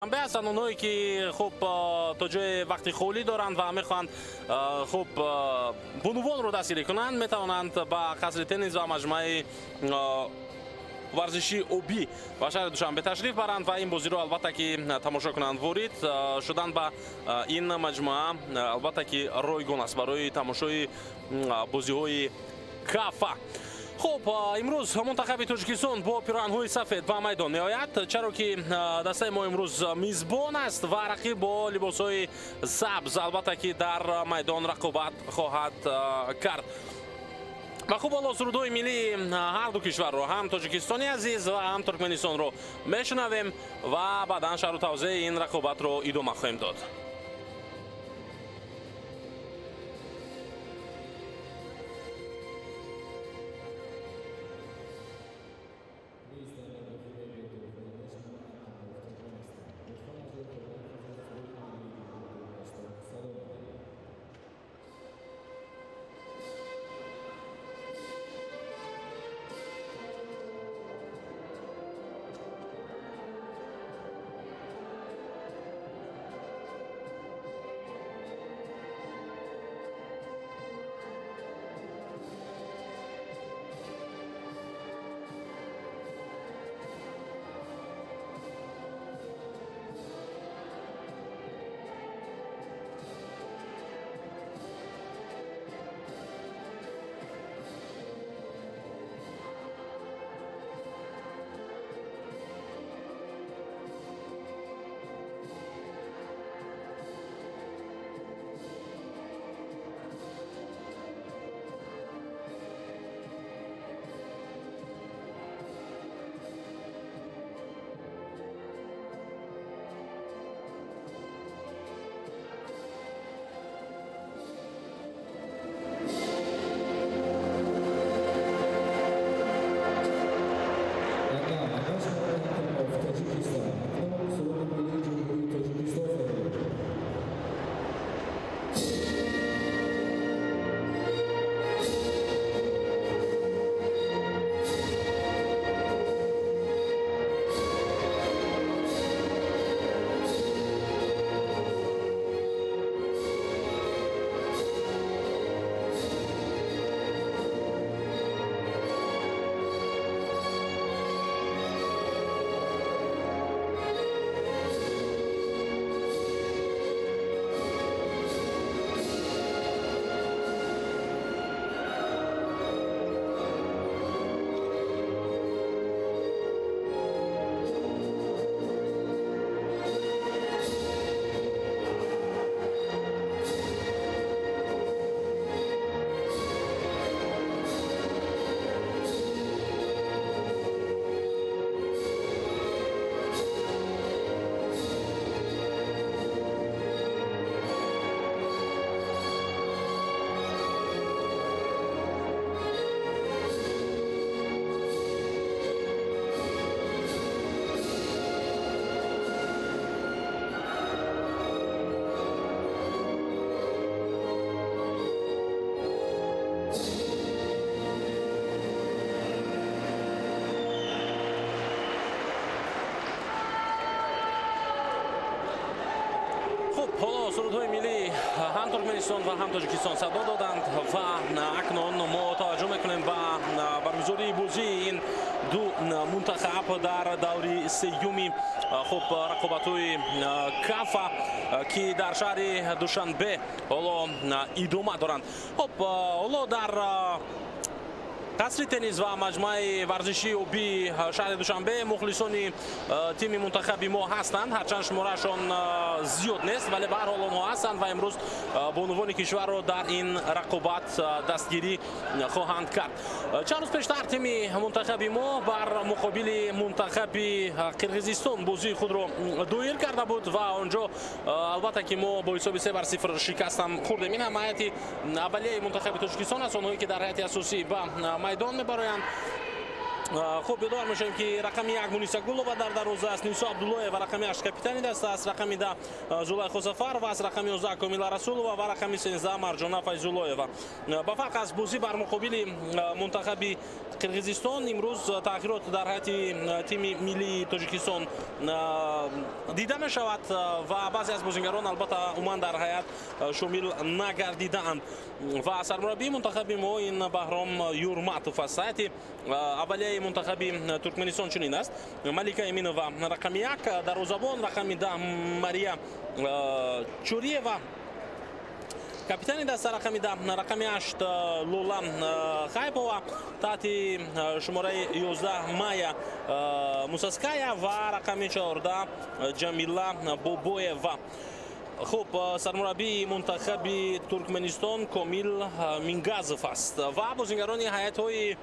Ҳастанд онҳое, ки хуб то ҷои вақти холӣ доранд ва мехоҳанд хуб бонувонро дастгирӣ кунанд, метавонанд ба қасри теннис ва маҷмӯаи варзишии обӣ ба шаҳри Душанбе ташриф баранд ва ин бозиро албатта ки тамошо кунанд. Ворид шудан ба ин маҷмӯа албатта ки ройгон аст барои тамошои бозиҳои Кафа. Хуб, имрӯз мунтахаби Тоҷикистон бо пироҳанҳои сафед ба майдон меояд, чаро ки дастаи мо имрӯз мизбон аст ва рақиб бо либосҳои сабз албатта ки дар майдон рақобат хоҳад кард. Ва хуб, ҳоло сурудҳои миллии ҳар ду кишварро, ҳам Тоҷикистони азиз ва ҳам Туркманистонро мешунавем ва баъдан шарҳу тавзеҳи ин рақобатро идома хоҳем дод. Ҳоло сурудҳои миллии ҳам Туркманистон ва ҳам Тоҷикистон садо доданд ва акнун мо таваҷҷӯҳ мекунем ба баргузории бозии ин ду мунтахаб дар даври сеюми хуб рақобатҳои Кафа, ки дар шаҳри Душанбе ҳоло идома доранд. Хуб, ҳоло дар қасри теннис ва маҷмӯаи варзишии обии шаҳри Душанбе мухлисони тими мунтахаби мо ҳастанд. Ҳарчанд шумораашон зиёд нест, вале ба ҳар ҳол онҳо ҳастанд ва имрӯз бонувони кишварро дар ин рақобат дастгирӣ хоҳанд кард. Чанд рӯз пештар тими мунтахаби мо бар муқобили мунтахаби Қирғизистон бозии худро доир карда буд ва онҷо албатта ки мо бо ҳисоби 3-0 шикастам хӯрдем. Ин ҳам ҳайати аввалияи мунтахаби Тоҷикистон аст, онҳое ки дар ҳайати асосӣ ба майдон мебароянд. Хуб, ёдовар мешавем, ки рақами 1 Муниса Гулова дар дарвоза аст, Нисо Абдуллоева рақами 8 капитани даста аст, рақами 10 Зулайхо Сафарова аст, рақами 11 Комила Расулова ва рақами 13 Марҷона Файзуллоева. Ба фарқ аз бозӣ бар муқобили мунтахаби Қирғизистон, имрӯз таъхирот дар ҳайати тими миллии Тоҷикистон дида мешавад ва баъзе аз бозингарон албатта умуман дар ҳайат шомил нагардидаанд. Ва сармураббии мунтахаби мо ин Баҳром Юрматов аст. Ҳайати аввалияи мунтахаби Туркманистон чунин аст: Малика Эминова рақами 1, дарвозабон, рақами 10 Мария Чуриева, капитани даста, рақами 10, рақами 8 Лола Хайпова, таҳти шумораи 11 Майя Мусаская ва рақами 14 Ҷамила Бобоева. Хуб, сармураббии мунтахаби Туркманистон Комил Мингазов аст ва бозингарони ҳайатҳои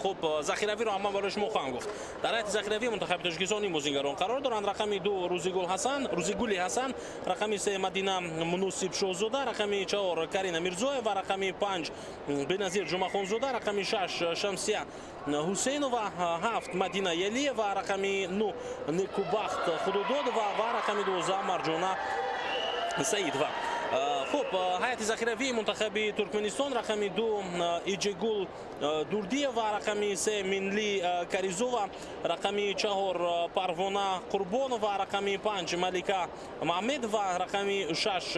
хуб захиравиро ҳам ман барои шумо хоҳам гуфт. Дар ҳайати захиравии мунтахаби Тоҷикистон ин бозингарон қарор доранд: рақами 2 Рӯзигул Ҳасан, Рӯзигули Ҳасан, рақами 3 Мадина Мунусибшоҳзода, рақами 4 Карина Мирзоева, рақами 5 Беназир Ҷумахонзода, рақами 6 Шамсия Ҳусейнова, 7 Мадина Ялиева, рақами 9 Некубахт Худододова ва рақами 12 Марҷона Саидова. Хуб, ҳайати захиравии мунтахаби Туркманистон: рақами 2 Иҷегул Дурдиева, рақами 3 Минли Каризова, рақами 4 Парвона Қурбонова, рақами 5 Малика Маҳмедова, рақами 6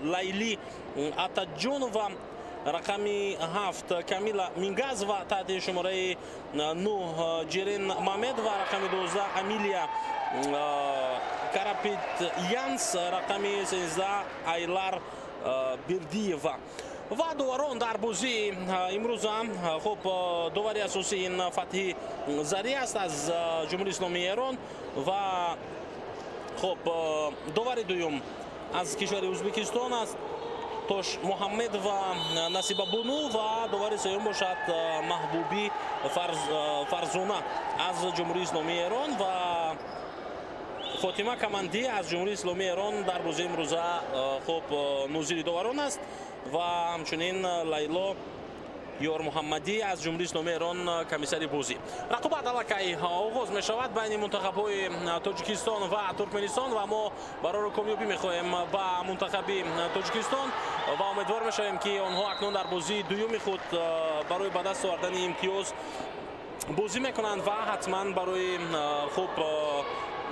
Лайли Атаҷонова, рақами 7 Камила Мингазова, таҳти шумораи 9 Ҷерен Мамедова, рақами 12 Амилия Карапетянс, рақами 13 Айлар Бердиева. Ва доварон дар бозии имрӯза, хуб, довари асосӣ ин Фатҳи Зарӣ аст аз Ҷумҳурии Исломии Эрон ва хуб, довари дуюм аз кишвари Ӯзбекистон аст Тош Муҳаммед ва Насиба Буну ва довари сеюм бошад Маҳбубӣ Фарзона аз Ҷумҳурии Исломии Эрон ва Фотима Камандӣ аз Ҷумҳурии Исломии Эрон дар бозии имрӯза хуб нозири доварон аст ва ҳамчунин Лайло Ёрмуҳаммадӣ аз Ҷумҳурии Исломии Эрон комиссари бозӣ. Рақобат аллакай оғоз мешавад байни мунтахабҳои Тоҷикистон ва Туркманистон ва мо барори комёбӣ мехоҳем ба мунтахаби Тоҷикистон ва умедвор мешавем, ки онҳо акнун дар бозии дуюми худ барои ба даст овардани имтиёз бозӣ мекунанд ва ҳатман барои хуб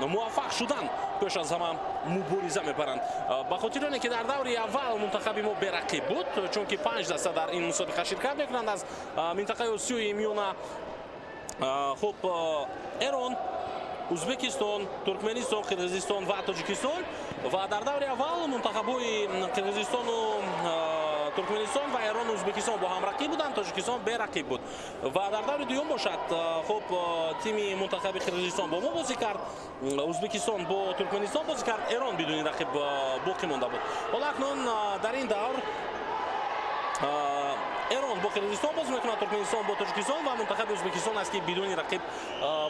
муваффақ шудан пеш аз ҳама мубориза мебаранд. Ба хотири оне ки дар даври аввал мунтахаби мо берақиб буд, чунки 5 даста дар ин мусобиқа ширкат мекунанд аз минтақаи Осиёи Миёна, хуб, Эрон, Ӯзбекистон, Туркманистон, Қирғизистон ва Тоҷикистон. Ва дар даври аввал мунтахабҳои Қирғизистону Туркманистон ва Эрону Ӯзбекистон бо ҳам рақиб буданд, Тоҷикистон берақиб буд. Ва дар даври дуюм бошад, хуб, тими мунтахаби Қирғизистон бо мо бозӣ кард, Ӯзбекистон бо Туркманистон бозӣ кард, Эрон бидуни рақиб боқӣ монда буд. Ҳоло акнун дар ин давр Эрон бо Қирғизистон бозӣ мекунад, Туркманистон бо Тоҷикистон ва мунтахаби Ӯзбекистон аст, ки бидуни рақиб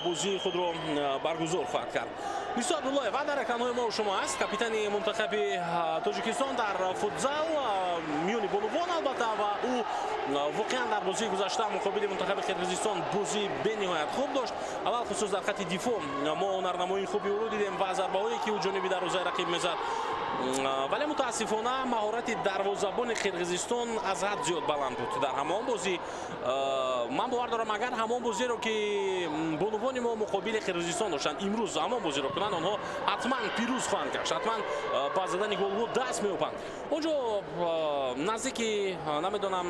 бозии худро баргузор хоҳад кард. Нисо Абдуллоева дар экранҳои мо шумо аст, капитани мунтахаби Тоҷикистон дар футзал миёни бонувон албатта, ва ӯ воқеан дар бозии гузашта муқобили мунтахаби Қирғизистон бозии бениҳоят хуб дошт. Аввал хусус дар хати дифоъ мо ҳунарнамоии хуби ӯро дидем ва зарбаҳое ки ӯ ҷониби дарвозаи рақиб мезад, вале мутаассифона маҳорати дарвозабони Қирғизистон аз ҳад зиёд баланд буд дар ҳамон бозӣ. Ман бовар дорам, агар ҳамон бозиро, ки бонувони мо муқобили Қирғизистон доштанд, имрӯз ҳамон бозиро кунанд, онҳо ҳатман пирӯз хоҳанд гашт, ҳатман ба задани голҳо даст меёбанд. Онҷо наздики намедонам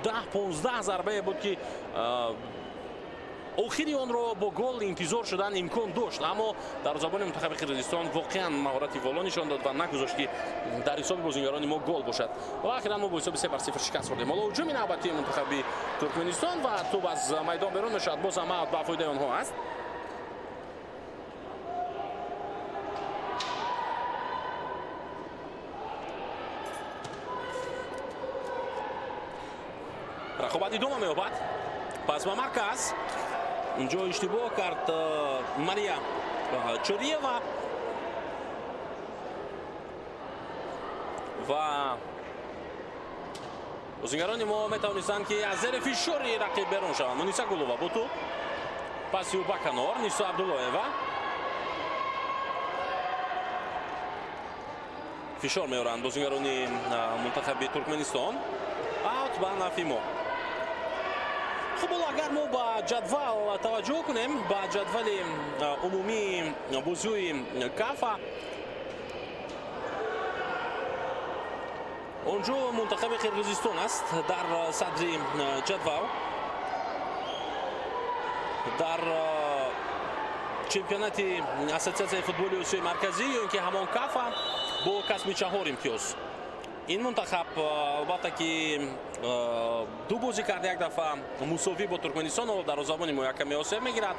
10-15 зарбае буд, ки охири онро бо гол интизор шудан имкон дошт, аммо дарвозабони мунтахаби Қирғизистон воқеан маҳорати воло нишон дод ва нагузошт, ки дар ҳисоби бозингарони мо гол бошад. Ва охиран мо бо ҳисоби 3-0 шикаст хӯрдем. Ҳоло ҳуҷуми навбатии мунтахаби Туркманистон ва тӯб аз майдон берун мешавад, боз ҳам аут ба фоидаи онҳо аст. Рақобат идома меёбад. Пас ба марказ инҷо иштибоҳ кард Мария Чориева ва Бозигарони мо метавонистанд, ки аз зери фишори рақиб берун шаванд. Муниса Гулова бо туп, паси ӯ ба канор, Нисо Абдуллоева фишор меоранд бозигарони мунтахаби Туркманистон. Аут ба нафи мо. Хуб, ҳоло агар мо ба ҷадвал таваҷҷӯҳ кунем, ба ҷадвали умумии бозиҳои Кафа, онҷо мунтахаби Қирғизистон аст дар садри ҷадвал. Дар чемпионати Ассотсиатсияи футболи Осиёи Марказӣ ё ин ки ҳамон Кафа бо касби 4 имтиёз. Ин мунтахаб албатта ки ду бозӣ кард, як дафъа мусовӣ бо Туркманистон, ҳоло дарвозабони мо якаме осеб мегирад.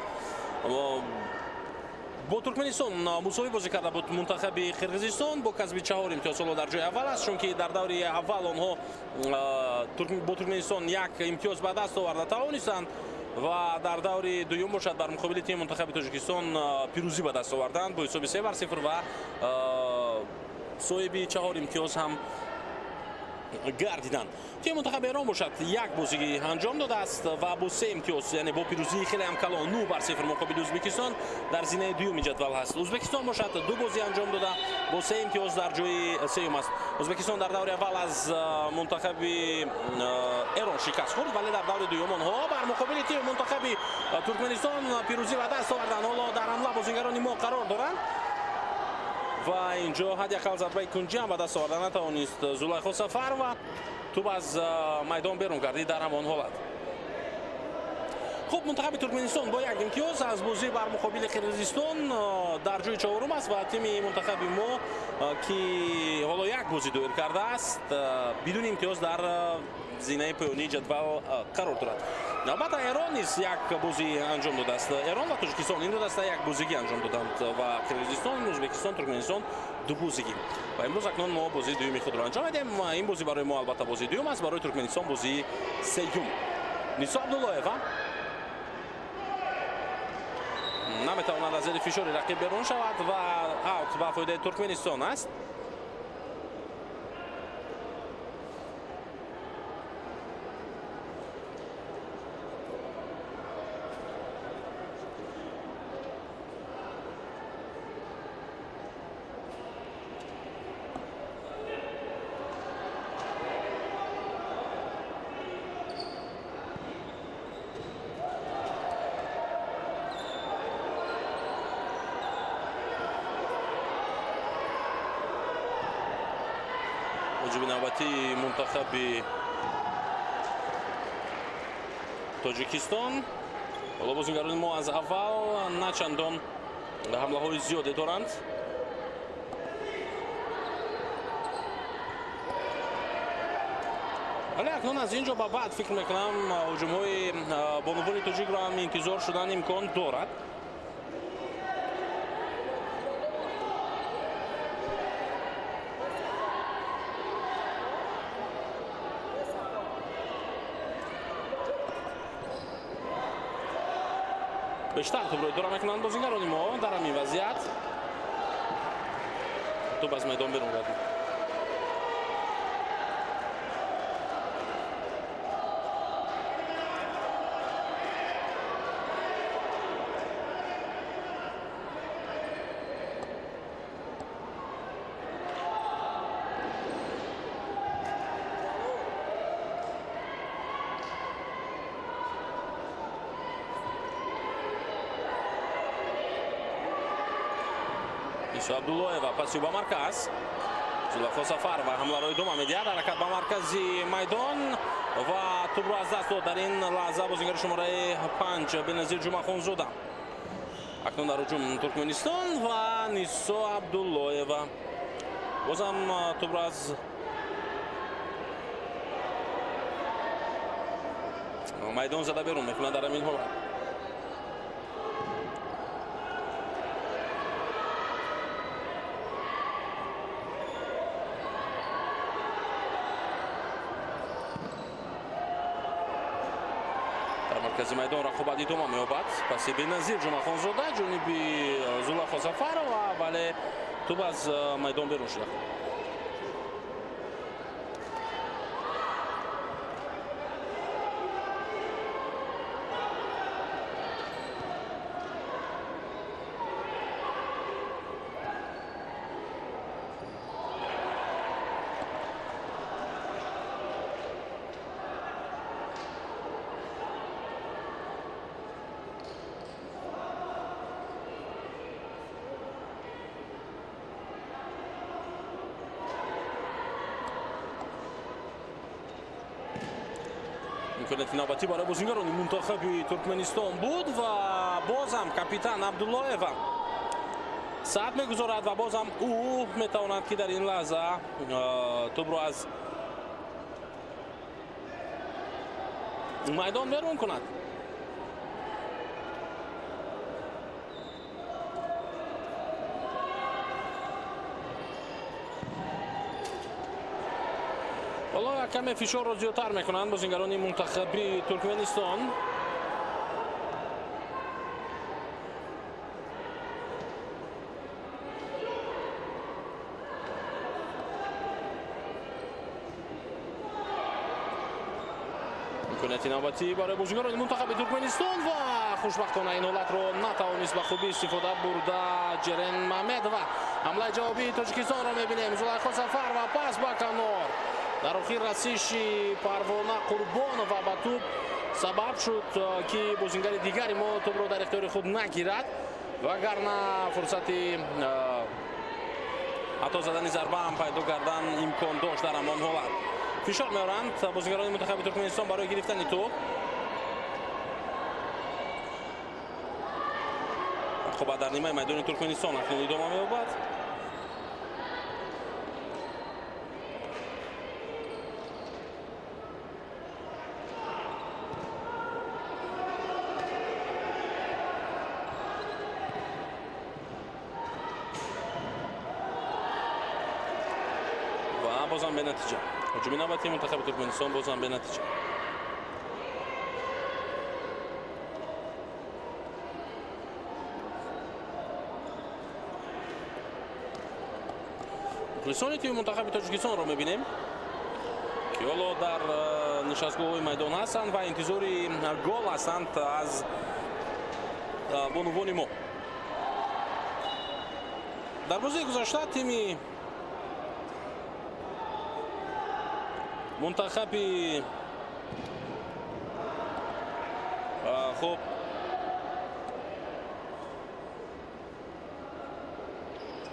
Бо Туркманистон мусовӣ бозӣ карда буд мунтахаби Қирғизистон бо касби 4 имтиёз, ҳоло дар ҷои аввал аст, чунки дар даври аввал онҳо бо Туркманистон як имтиёз ба даст оварда тавонистанд ва дар даври дуюм бошад бар муқобили тими мунтахаби Тоҷикистон пирӯзӣ ба даст оварданд бо ҳисоби 3-0 ва соҳиби 4 имтиёз ҳам гардиданд. Тими мунтахаби Эрон бошад як бозӣ анҷом додааст ва бо 3 имтиёз, яъне бо пирӯзии хеле ҳам калон 9-0 муқобили Ӯзбекистон дар зинаи дуюми ҷадвал ҳаст. Ӯзбекистон бошад ду бозӣ анҷом дода бо 3 имтиёз дар ҷои сеюм аст. Ӯзбекистон дар даври аввал аз мунтахаби Эрон шикаст хӯрд, вале дар даври дуюм онҳо бар муқобили тими мунтахаби Туркманистон пирӯзӣ ба даст оварданд. Ҳоло дар ҳамла бозигарони мо қарор доранд ва инҷо ҳадди ақал зарбаи кунҷӣ ҳам ба даст оварда натавонист Зулайхо Сафарова. Туп аз майдон берун гардид дар ҳамон ҳолат. Хуб, мунтахаби Туркманистон бо як имтиёз аз бозӣ бар муқобили Қирғизистон дар ҷои чорум аст ва тими мунтахаби мо, ки ҳоло як бозӣ доир кардааст, бидуни имтиёз дар зинаи поёнии ҷадвал қарор дорад. Албатта Эрон низ як бозӣ анҷом додааст. Эрон ва Тоҷикистон ин ду даста як бозигӣ анҷом доданд ва Қирғизистон, Ӯзбекистон, Туркманистон ду бозигӣ. Ва имрӯз акнун мо бозии дуюми худро анҷом медиҳем. Ин бозӣ барои мо албатта бозии дуюм аст, барои Туркманистон бозии сеюм. Нисо Абдуллоева наметавонад аз зери фишори рақиб берун шавад ва аут ба фоидаи Туркманистон аст. ҳуҷуми навбатии мунтахаби Тоҷикистон. Ҳоло бозигарони мо аз аввал на чандон ҳамлаҳои зиёде доранд. Вале акнун аз ин ҷо ба баъд фикр мекунам ҳуҷумҳои бонувони тоҷикро ҳам интизор шудан имкон дорад. Бештар тӯбро идора мекунанд бозигарони мо дар ҳамин вазъият. Тӯб аз майдон берун гардид. Нисо Абдуллоева паси ба марказ. Зулайхо Сафарова ҳамларо идома медиҳад. Ҳаракат ба маркази майдон ва тӯбро аз даст дод дар ин лаҳза бозигари шумораи 5 Беназир Ҷумъахонзода. Акнун дар ҳуҷум Туркманистон ва Нисо Абдуллоева. Бозам тӯбро аз майдон зада берун мекунад дар ҳамин ҳолат. Маркази майдон рақобат идома меёбад. Паси Беназир Ҷумъахонзода ҷониби Зулайхо Сафарова, вале тӯб аз майдон берун шуда. Имконияти навбатӣ барои бозингарони мунтахаби Туркманистон буд ва бозам капитан Абдуллоева саат мегузорад ва бозам ӯ метавонад, ки дар ин лаҳза тӯбро аз майдон берун кунад. Ҳоло каме фишорро зиёдтар мекунанд бозингарони мунтахаби Туркманистон. Имконияти навбатӣ барои бозингарони мунтахаби Туркманистон ва хушбахтона ин ҳолатро натавонист ба хубӣ истифода бурда Ҷерен Мамедова. Ҳамлаи ҷавобии Тоҷикистонро мебинем. Зулайхо Сафар ва пас ба канор. Дар охир расиши Парвона Қурбонова ба тӯб сабаб шуд, ки бозингари дигари мо тӯбро дар ихтиёри худ нагирад, вагарна фурсати ҳатто задани зарба ҳам пайдо кардан имкон дошт дар ҳамон ҳолат. Фишор меоранд бозингарони мунтахаби Туркманистон барои гирифтани тӯб. Рақобат дар нимаи майдони Туркманистон акнун идома меёбад. Бозам бенатиҷа. Ҳуҷуми навбатии мунтахаби Туркманистон бозам бенатиҷа. Мухлисони тими мунтахаби Тоҷикистонро мебинем, ки ҳоло дар нишастгоҳҳои майдон ҳастанд ва интизори гол ҳастанд аз бонувони мо. Дар бозии гузашта тими мунтахаби хуб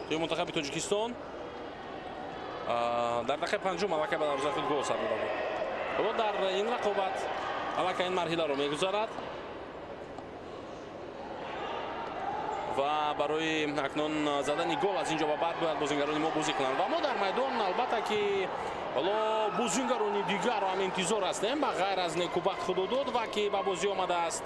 тими мунтахаби Тоҷикистон дар дақиқаи панҷум аллакай ба дарвозаи худ гол сар дода буд. Ҳоло дар ин рақобат аллакай ин марҳиларо мегузарад ва барои акнун задани гол аз ин ҷо ба баъд бояд бозингарони мо бозӣ кунанд ва мо дар майдон албатта ки ҳоло бозингарони дигарро ҳам интизор ҳастем, ба ғайр аз Некубахт Худодод ва ки ба бозӣ омадааст,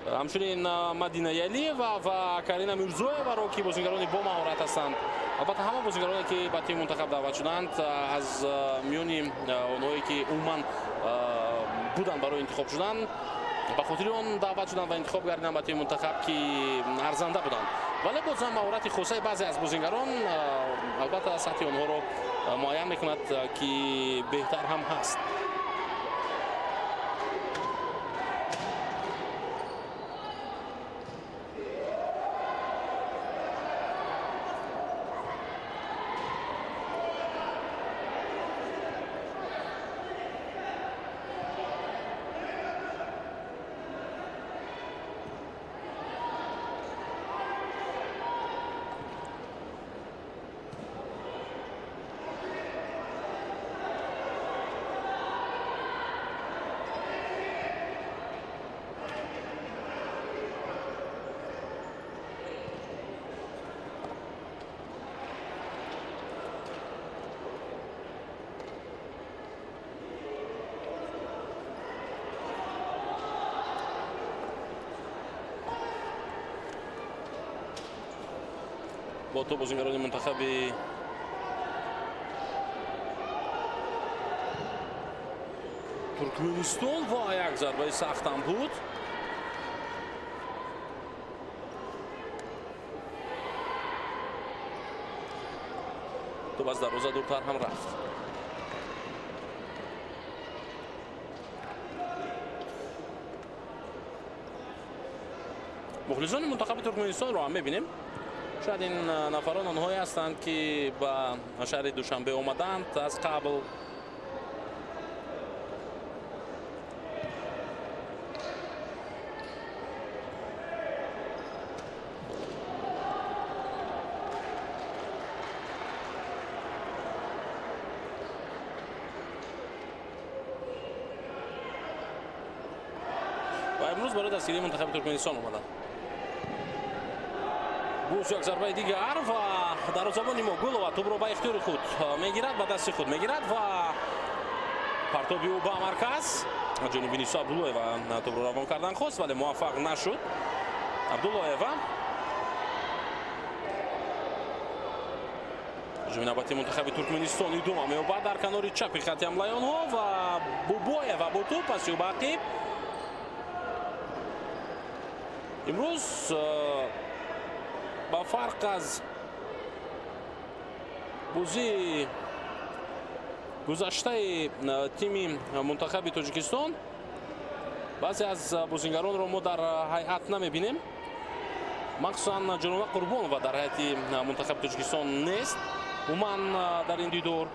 ҳамчунин Мадина Ялиева ва Карина Мирзоеваро, ки бозингарони бо маҳорат ҳастанд. Албатта ҳама бозингароне, ки ба тими мунтахаб даъват шуданд, аз миёни онҳое ки умуман буданд барои интихоб шудан, ба хотири он даъват шуданд ва интихоб гардиданд ба тими мунтахаб, ки арзанда буданд. Вале боз ҳам маҳорати хосаи баъзе аз бозингарон албатта сатҳи онҳоро муайян мекунад, ки беҳтар ҳам ҳаст. Бо тӯб бозингарони мунтахаби Туркманистон ва як зарбаи сахтам буд. Тӯб аз дарвоза дуртар ҳам рафт. Мухлисони мунтахаби Туркманистонро ҳам мебинем. Шояд ин нафарон онҳое ҳастанд, ки ба шаҳри Душанбе омаданд аз қабл. Махсус барои дастгирии мунтахаби Туркманистон омаданд. Боз як зарбаи дигар ва дарвозабони мо Гулова тӯбро ба ихтиёри худ мегирад, ба дасти худ мегирад ва партоби ӯ ба марказ. Ҷониби Нисо Абдуллоева тӯбро равон кардан хост, вале муваффақ нашуд. Абдуллоева ҳуҷуми навбати мунтахаби Туркманистон идома меёбад дар канори чапи хати ҳамлаи онҳо ва Бобоева бо тӯб паси ӯ ба ақиб. Имрӯз ба фарқ аз бозии гузаштаи тими мунтахаби Тоҷикистон баъзе аз бозингаронро мо дар ҳайат намебинем. Махсусан Ҷонова Қурбонова дар ҳайати мунтахаби Тоҷикистон нест. Умуман дар ин дидор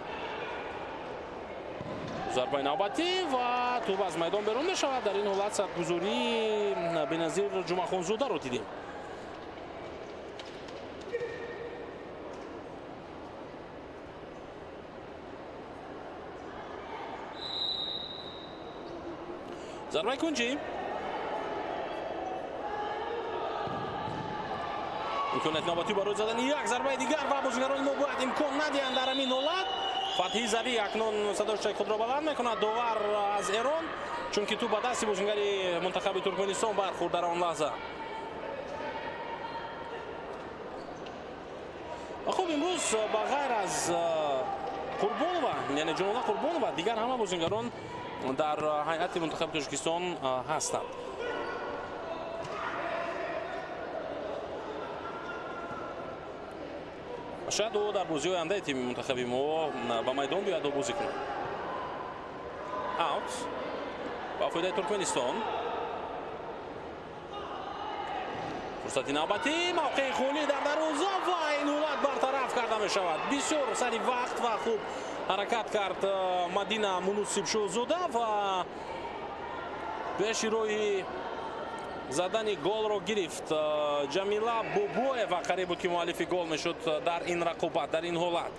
зарбаи навбатӣ ва тӯб аз майдон берун мешавад. Дар ин ҳолат садгузории Беназир Ҷумъахонзодаро дидем. Зарбаи кунҷӣ, имконияти навбатӣ барои задани як зарбаи дигар ва бозингарони мо бояд имкон надиҳанд дар ҳамин ҳолат. Фатҳи Зари акнун садошчаи худро баланд мекунад. Довар аз Эрон, чунки тӯб ба дасти бозингари мунтахаби Туркманистон бархӯрд дар он лаҳза. Хуб, имрӯз ба ғайр аз Қурбонова, яъне Ҷонова Қурбонова, дигар ҳама бозингарон дар ҳайати мунтахаби Тоҷикистон ҳастанд. Шояд ӯ дар бозиҳои ояндаи тими мунтахаби мо ба майдон биёяд ва бозӣ кунад. Аут ба фоидаи Туркманистон. Фурсати навбатӣ, мавқеи холӣ дар дарвоза ва ин ҳолат бартараф карда мешавад. Бисёр сари вақт ва хуб ҳаракат кард Мадина Мунусибшозода ва пеши роҳи задани голро гирифт. Ҷамила Бобоева қариб буд ки муаллифи гол мешуд дар ин рақобат, дар ин ҳолат.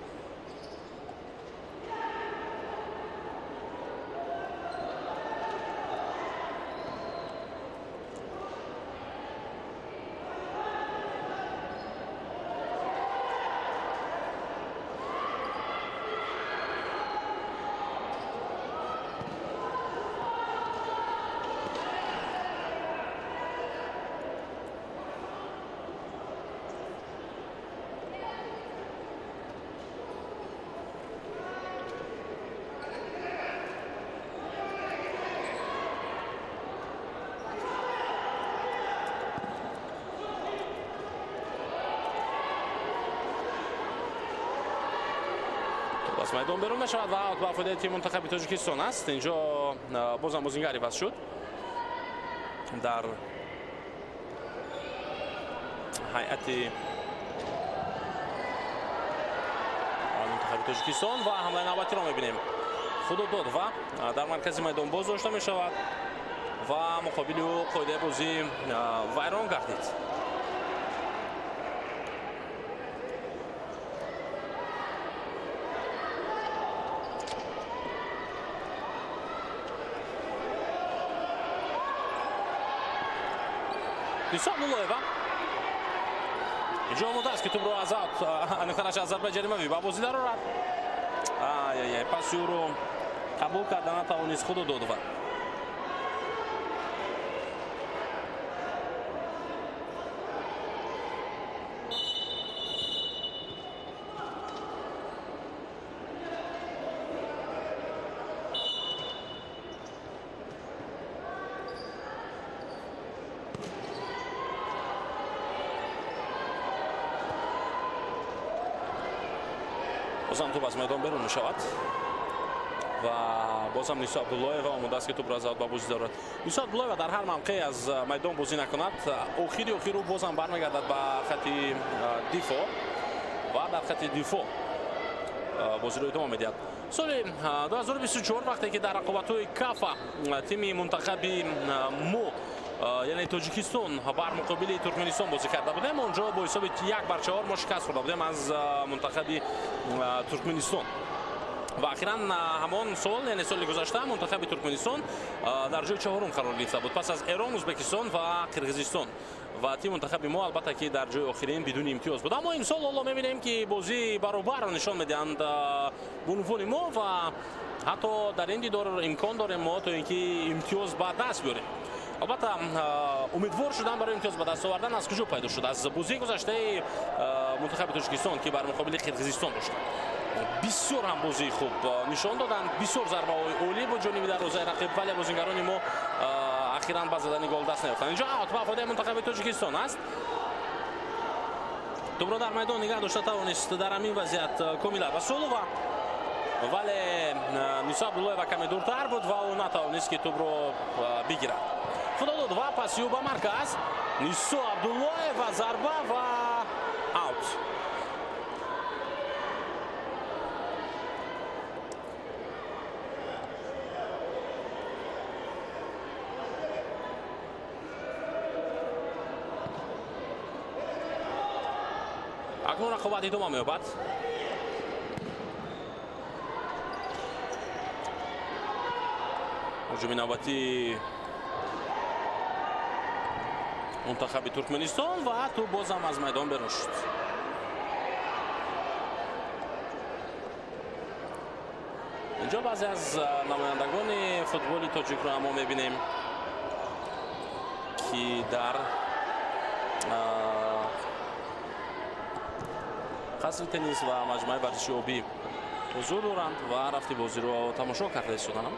Аз майдон берун мешавад ва аут ба фоидаи тими мунтахаби Тоҷикистон аст. Инҷо бозам бозингари иваз шуд дар ҳайати мунтахаби Тоҷикистон ва ҳамлаи навбатиро мебинем. Худодод ва дар маркази майдон боз дошта мешавад ва муқобили ӯ қоидаи бозӣ вайрон гардид. Нисо Абдуллоева инҷо омода аст ки тӯбро аз аут аниқтараш аз зарбаи ҷаримавӣ ба бозӣ дарорад. Ай-ай-ай, паси ӯро қабул карда натавонист Худододова. Бозам тӯб аз майдон берун мешавад ва бозам Нисо Абдуллоева омода аст ки тӯбро аз аут ба бозӣ дарорад. Нисо Абдуллоева дар ҳар мавқеъ аз майдон бозӣ накунад, охири охир ӯ бозам бармегардад ба хати дифоъ ва дар хати дифоъ бозиро идома медиҳад. Соли 2024 вақте ки дар рақобатҳои Кафа тими мунтахаби мо, яъне Тоҷикистон, бар муқобили Туркманистон бозӣ карда будем, онҷо бо ҳисоби 1-4 мо шикаст хӯрда будем аз мунтахаби Туркманистон. Ва ахиран ҳамон сол, яъне соли гузашта, мунтахаби Туркманистон дар ҷои чаҳорум қарор гирифта буд пас аз Эрон, Ӯзбекистон ва Қирғизистон. Ва тими мунтахаби мо албатта ки дар ҷои охирин бидуни имтиёз буд. Аммо имсол ҳоло мебинем ки бозии баробарро нишон медиҳанд бонувони мо ва ҳатто дар ин дидор имкон дорем мо то ин ки имтиёз ба даст биёрем. Албатта умедвор шудан барои имтиёз ба даст овардан аз куҷо пайдо шуд? Аз бозии гузаштаи мунтахаби Тоҷикистон ки бар муқобили Қирғизистон дошт. Бисёр ҳам бозии хуб нишон доданд, бисёр зарбаҳои олӣ буд ҷониби дарвозаи рақиб, вале бозингарони мо ахиран ба задани гол даст наёфтанд. Инҷо аут ба фоидаи мунтахаби Тоҷикистон аст. Тӯбро дар майдон нигаҳ дошта тавонист дар ҳамин вазъият Комила Расулова, вале Нисо Абдуллоева каме дуртар буд ва ӯ натавонист ки тӯбро бигирад. Худодод ва паси ӯ ба марказ, Нисо Абдуллоева зарба ва аут. Акнун рақобат идома меёбад. Ҳуҷуми навбатии мунтахаби Туркманистон ва тӯб бозам аз майдон берун шуд. Инҷо баъзе аз намояндагони футболи тоҷикро мо мебинем ки дар қасри теннис ва маҷмӯаи варзиши обӣ ҳузур доранд ва рафти бозиро тамошо карда истоданд.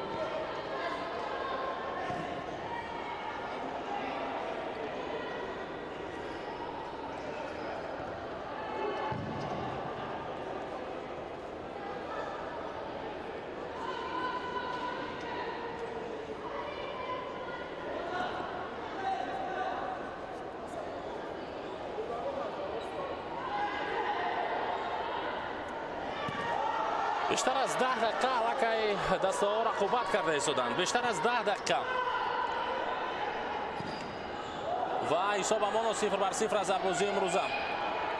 Бештар аз 10 дақиқа аллакай дастаҳо рақобат карда истоданд. Бештар аз 10 дақиқа. Ва ҳисоб ҳамоно 0-0 аз бозии имрӯза.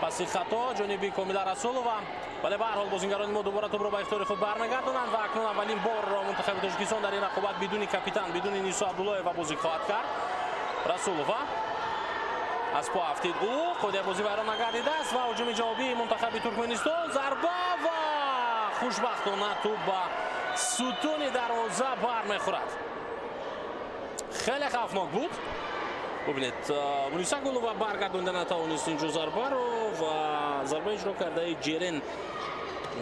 Паси хато ҷониби Комила Расулова, вале ба ҳар ҳол бозингарони мо дубора тӯбро ба ихтиёри худ бармегардонанд ва акнун аввалин бор мунтахаби Тоҷикистон дар ин рақобат бидуни капитан, бидуни Нисо Абдуллоева бозӣ хоҳад кард. Расулова аз по афтид ӯ, қоидаи бозӣ вайрон нагардидааст ва ҳуҷуми ҷавобии мунтахаби Туркманистон, зарба ва хушбахтона тӯб ба сутуни дарвоза бармехӯрад. Хеле хавфнок буд. Бубинед, Муниса Гулова баргардонда натавонист инҷо зарбаро ва зарба иҷро кардаи Ҷерен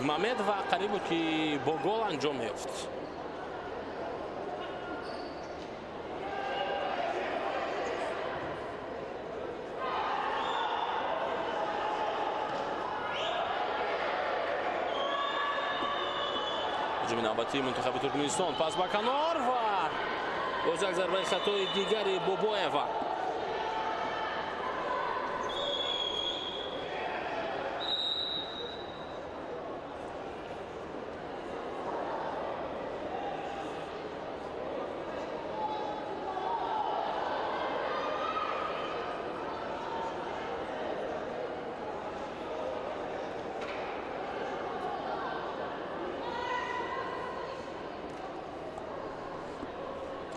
Мамед ва қариб буд ки бо гол анҷом меёфт. Ҳуҷуми навбатии мунтахаби Туркманистон, пас ба канор ва боз як зарбаи хатои дигари Бобоева.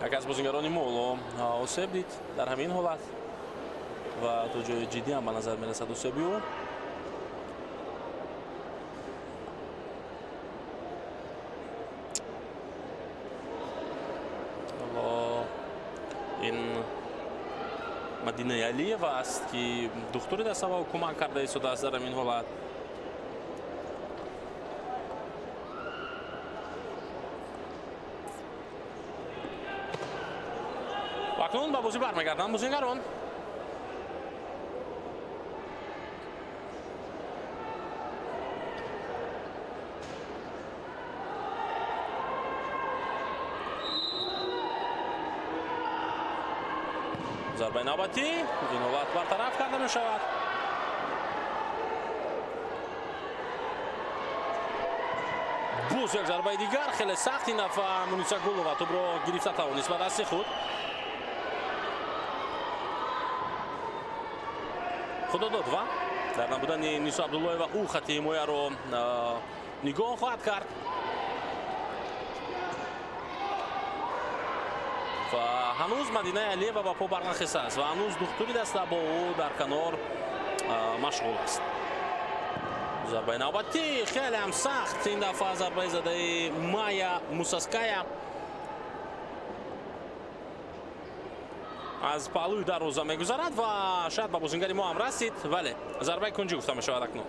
Яке аз бозингарони мо ҳоло осеб дид дар ҳамин ҳолат ва то ҷои ҷиддӣ ҳам ба назар мерасад осеби ӯ. Ҳоло ин Мадинаи Алиева аст ки духтури дастава ӯ кӯмак карда истодааст дар ҳамин ҳолат. Акнун ба бозӣ бармегарданд бозингарон. Зарбаи навбатӣ ин ҳолат бартараф карда мешавад. Боз як зарбаи дигар хеле сахт, ин дафъа Муниса Гулова тӯбро гирифта тавонист ба дасти худ. Худодод ва дар набудани Нисо Абдуллоева ӯ хати ҳимояро нигоҳ хоҳад кард. Ва ҳанӯз Мадинаи Алиева ба по барнахеста аст ва ҳанӯз духтури даста бо ӯ дар канор машғул аст. Зарбаи навбатӣ хеле ҳам сахт. Ин дафъа зарбаи задаи Майя Мусаская аз паҳлӯи дарвоза мегузарад ва шояд ба бозингари мо ҳам расид, вале зарбаи кунҷӣ гуфта мешавад акнун.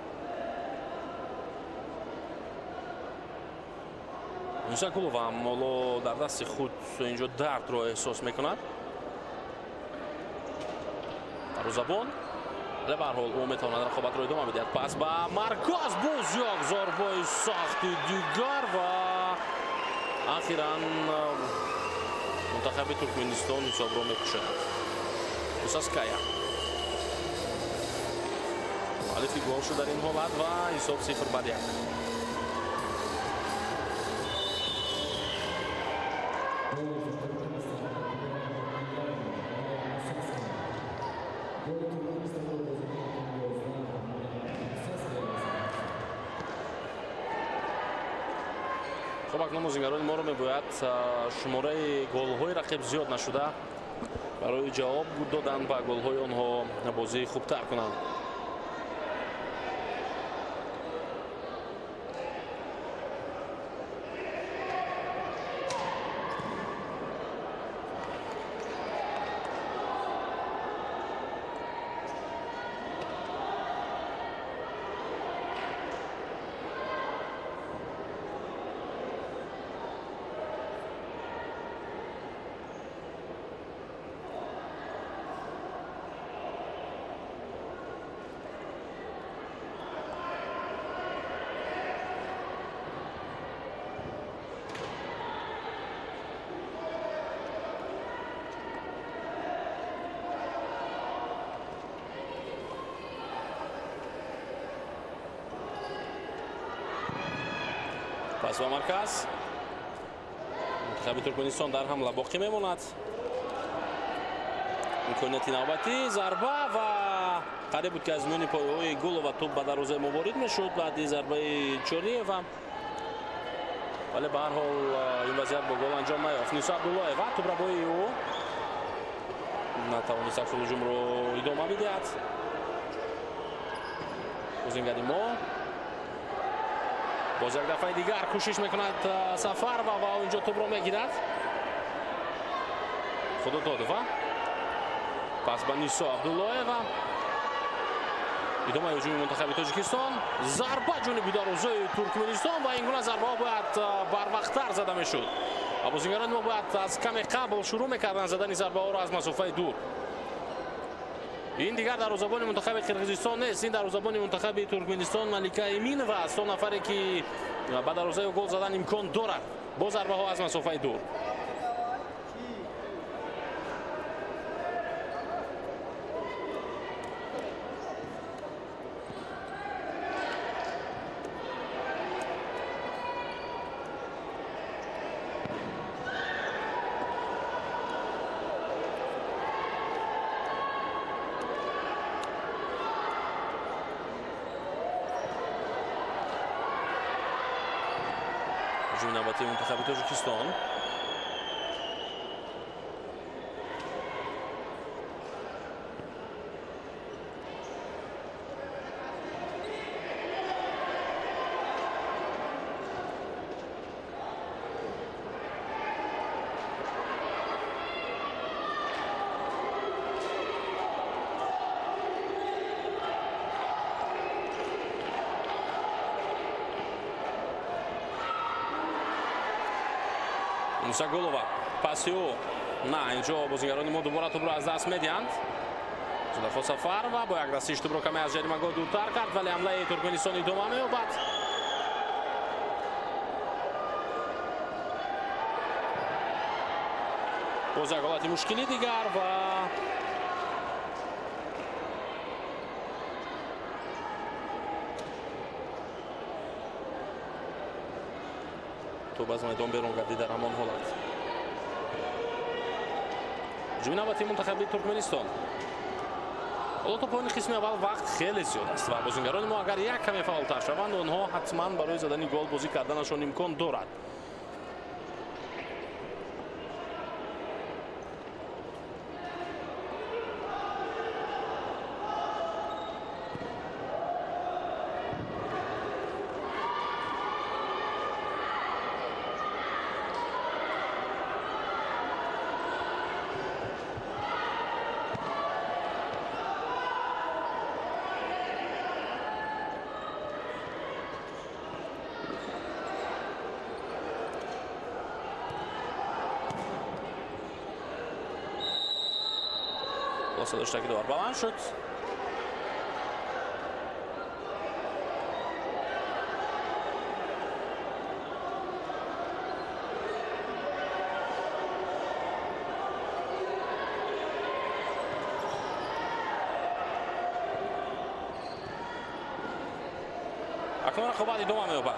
Мусакулова ҳам ҳоло дар дасти худ инҷо дардро эҳсос мекунад. Дарвозабон, вале ба ҳар ҳол ӯ метавонад рақобатро идома бидиҳад. Пас ба марказ, боз як зарбаи сахти дигар ва ахиран мунтахаби Туркманистон ҳисобро мекушад. Мусаская муаллифи гол шуд дар ин ҳолат ва ҳисоб 0-1. Хуб, акнун бозингарони моро мебояд шумораи голҳои рақиб зиёд нашуда барои ҷавоб додан ба голҳои онҳо бозии хубтар кунанд. Пас ба марказ. Мунтахаби Туркманистон дар ҳамла боқӣ мемонад. Имконияти навбатӣ, зарба ва қариб буд ки аз миёни пойҳои Гулова тӯб ба дарвозаи мо ворид мешуд баъди зарбаи Чориева, вале ба ҳар ҳол ин вазъият бо гол анҷом наёфт. Нисо Абдуллоева тӯбрабои ӯ натавонист аксу ҳуҷумро идома бидиҳад. Бозингари мо боз як дафъаи дигар кӯшиш мекунад Сафарова ва инҷо тӯбро мегирад. Худододова пас ба Нисо Абдуллоева. Идомаи ҳуҷуми мунтахаби Тоҷикистон. Зарба ҷониби дарвозаи Туркманистон ва ин гуна зарбаҳо бояд барвақттар зада мешуд. Ва бозингарони мо бояд аз каме қабл шурӯъ мекарданд задани зарбаҳоро аз масофаи дур. Ин дигар дарвозабони мунтахаби Қирғизистон нест, ин дарвозабони мунтахаби Туркманистон Малика Эминова аст, он нафаре ки ба дарвозаи гол задан имкон дорад бо зарбаҳо аз масофаи дур. ҳуҷуми навбатии мунтахаби Тоҷикистон. Мусаголова паси ӯ на, инҷо бозингарони мо дубора тӯбро аз даст медиҳанд. Зулайхо Сафарова бо як дастиш тӯбро каме аз ҷаримагоҳ дуртар кард, вале ҳамлаи Туркманистон идома меёбад. Боз як ҳолати мушкили дигар ва тӯб аз майдон берун гардид дар ҳамон ҳолат. Ҳуҷуми навбатии мунтахаби Туркманистон. Ҳоло то поёни қисми аввал вақт хеле зиёд аст ва бозингарони мо агар як каме фаъолтар шаванд, онҳо ҳатман барои задани гол бозӣ карданашон имкон дорад. Ҳоло садо шуда ки довар баланд шуд. Акнун рақобат идома меёбад.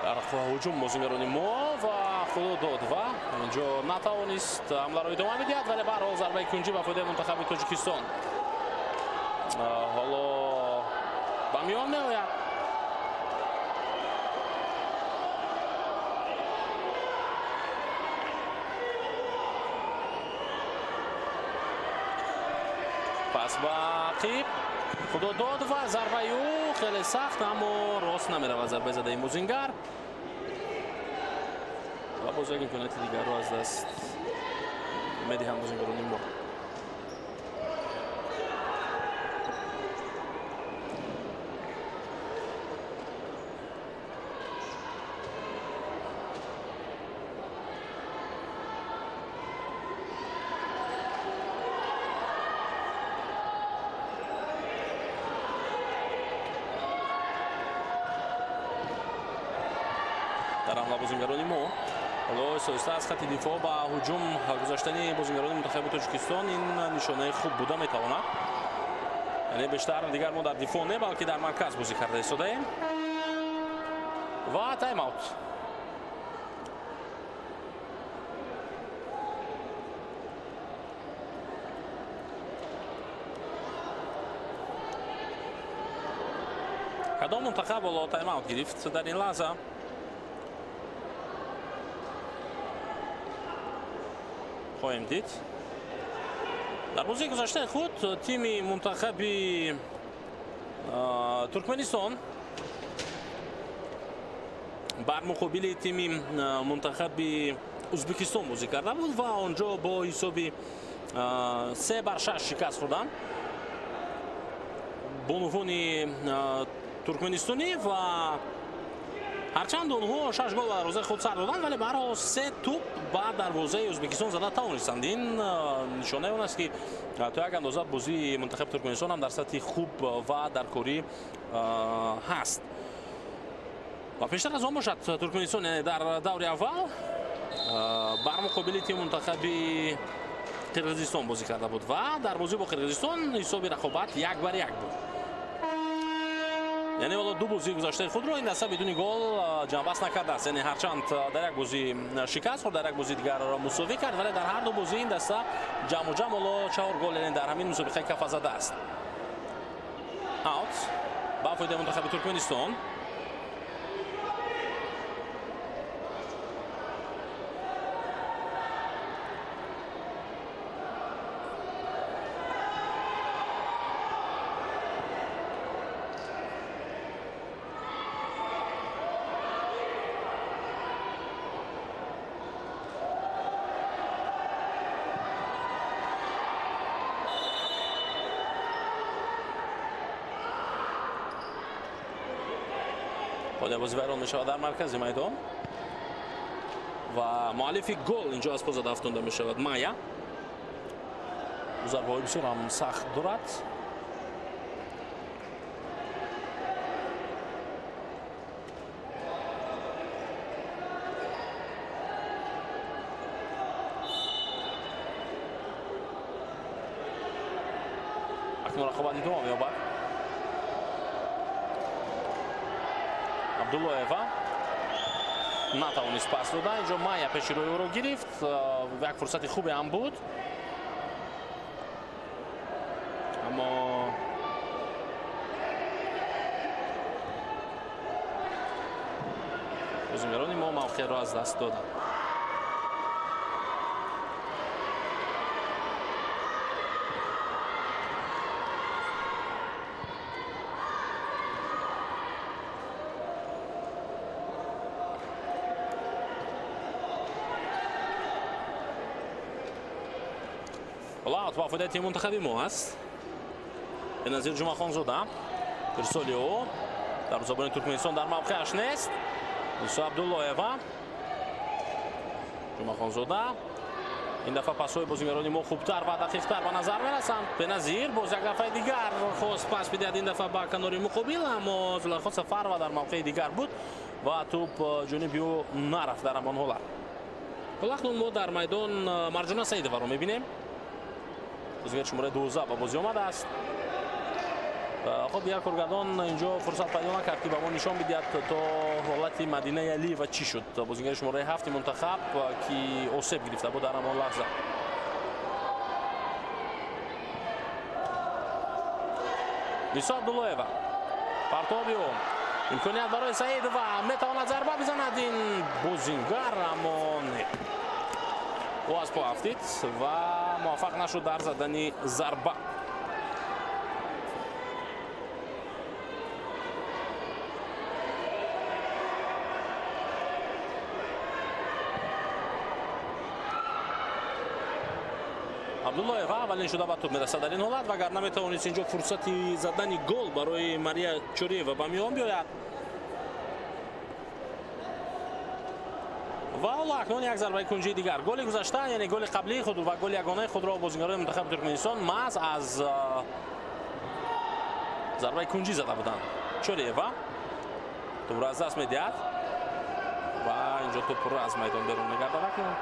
Дар ҳуҷум бозингарони мо ва худо дод ва инҷо натавонист ҳамларо идома бидиҳад, вале баҳрҳол зарбаи кунҷӣ ба фоидаи мунтахаби Тоҷикистон ҳоло ба миён меояд. Пас ба ақиб худо дод ва зарбаи ӯ хеле сахт, аммо рост намеравад зарбаи задаи музингар ва боз як имконияти дигарро аз даст медиҳанд бозингарони мо. Дар ҳамла бозингарони мо ҳоло оҳиста аз хати дифоъ ба ҳуҷум гузаштани бозингарони мунтахаби Тоҷикистон ин нишонаи хуб буда метавонад. Яъне бештар дигар мо дар дифоъ не, балки дар марказ бозӣ карда истодаем. Ва тайм-аут. Кадом мунтахаб ҳоло тайм-аут гирифт дар ин лаҳза? Хоҳем дид. Дар бозии гузаштаи худ тими мунтахаби Туркманистон бар муқобили тими мунтахаби Ӯзбекистон бозӣ карда буд ва онҷо бо ҳисоби 3-6 шикаст хӯрданд бонувони туркманистонӣ ва ҳарчанд онҳо 6 гол ба дарвозаи худ сар доданд, вале баҳрҳол 3 тӯб ба дарвозаи Ӯзбекистон зада тавонистанд. Ин нишонаи он аст, ки то як андоза бозии мунтахаби Туркманистон ҳам дар сатҳи хуб ва даркорӣ ҳаст. Ва пештар аз он бошад, Туркманистон яъне дар даври аввал бар муқобили тими мунтахаби Қирғизистон бозӣ карда буд ва дар бозӣ бо Қирғизистон ҳисоби рақобат 1-1 буд. Яъне ҳоло ду бозии гузаштаи худро ин даста бидуни гол ҷамъбаст накардааст. Яъне ҳарчанд дар як бозӣ шикаст хӯрд, дар як бозии дигарро мусовӣ кард, вале дар ҳар ду бозӣ ин даста ҷамъу ҷамъ ҳоло 4 гол яъне дар ҳамин мусобиқаи кафа задааст. Аут ба фоидаи мунтахаби Туркманистон. Бозӣ вайрон мешавад дар маркази майдон ва муаллифи гол инҷо аз по зада афтонда мешавад Майя. Зарбаҳои бисёр ҳам сахт дорад. Акнун рақобат идома меёбад. Абдуллоева натавонист пас дода. Инҷо Майя пеши рӯи ӯро гирифт. Як фурсати хубе ҳам буд, аммо бозингарони мо мавқеъро аз даст доданд. Тайм-аут ба фоидаи тими мунтахаби мо аст. Беназир Ҷумъахонзода, ирсоли ӯ дарвозабони Туркманистон дар мавқеаш нест. Нисо Абдуллоева, Ҷумъахонзода. Ин дафъа пасҳои бозигарони мо хубтар ва дақиқтар ба назар мерасанд. Беназир боз як дафъаи дигар хост пас бидиҳад, ин дафъа ба канори муқобил, аммо Зулайхо Сафарова дар мавқеи дигар буд ва тӯп ҷониби ӯ нарафт дар ҳамон ҳолат. Ҳоло акнун мо дар майдон Марҷона Саидоваро мебинем. Бозигари шумораи 12 ба бозӣ омадааст. Хуб, дигар коргардон инҷо фурсат пайдо накард, ки ба мо нишон бидиҳад то ҳолати Мадинаи Алиева чӣ шуд. Бозигари шумораи 7 мунтахаб, ки осеб гирифта буд дар ҳамон лаҳза. Нисо Абдуллоева, партоби ӯ, имконият барои Саидова, метавонад зарба бизанад ин бозингар, аммо не, ӯ аз по афтид ва муваффақ нашуд дар задани зарба. Абдуллоева аввалин шуда ба тӯп мерасад дар ин ҳолат, вагар наметавонист инҷо фурсати задани гол барои Мария Чориева ба миён биёяд. Ва ҳоло акнун як зарбаи кунҷии дигар. Голи гузашта, яъне голи қаблии худ ва голи ягонаи худро бозигарони мунтахаби Туркманистон маҳз аз зарбаи кунҷӣ зада буданд. Чориева тӯпро аз даст медиҳад ва инҷо тӯп пурра аз майдон берун мегардад акнун.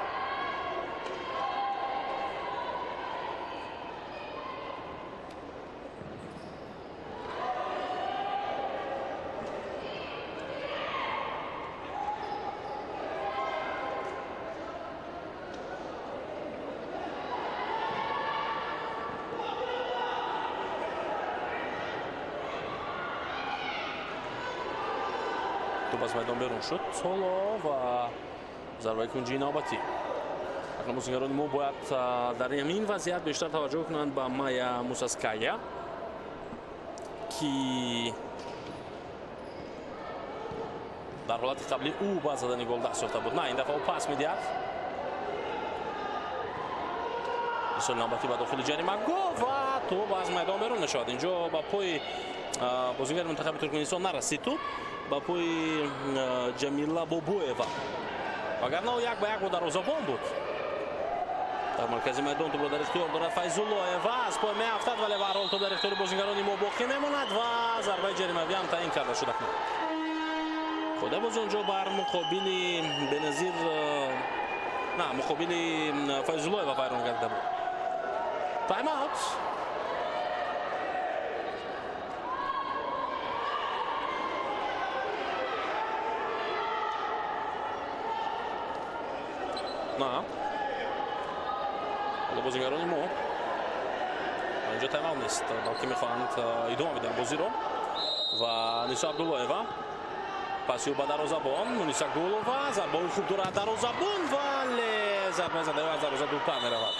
Аз майдон берун шуд ҳоло ва зарбаи кунҷии навбатӣ. Акнун бозигарони мо бояд дар ҳамин вазъият бештар таваҷҷӯҳ кунанд ба Майя Мусаская, ки дар ҳолати қаблӣ ӯ ба задани гол даст ёфта буд. На, ин дафъа ӯ пас медиҳад. Ирсоли навбатӣ ба дохили ҷаримагоҳ ва тӯп аз майдон берун мешавад. Инҷо ба пои бозигари мунтахаби Туркманистон нарасид тӯп, ба пои Ҷамила Бобоева, вагарна ӯ як ба як бо дарвозабон буд. Дар маркази майдон тӯпро дар ихтиёр дорад Файзуллоева, аз пой меафтад, вале ба ҳар ҳол тӯп дар ихтиёри бозигарони мо боқӣ мемонад ва зарбаи ҷаримавӣ ҳам таъин карда шуд. Худа боз онҷо бар муқобили Беназир, на, муқобили Файзуллоева вайрон гардида буд. Тайм-аут. На, ҳоло бозигарони мо инҷо тайм-аут нест, балки мехоҳанд идома бидиҳанд бозиро. Ва Нисо Абдуллоева паси ӯ ба дарвозабон, Муниса Гулова зарбаи хуб дорад дарвозабон, вале зарбаи задаи аз дарвоза дуртар меравад.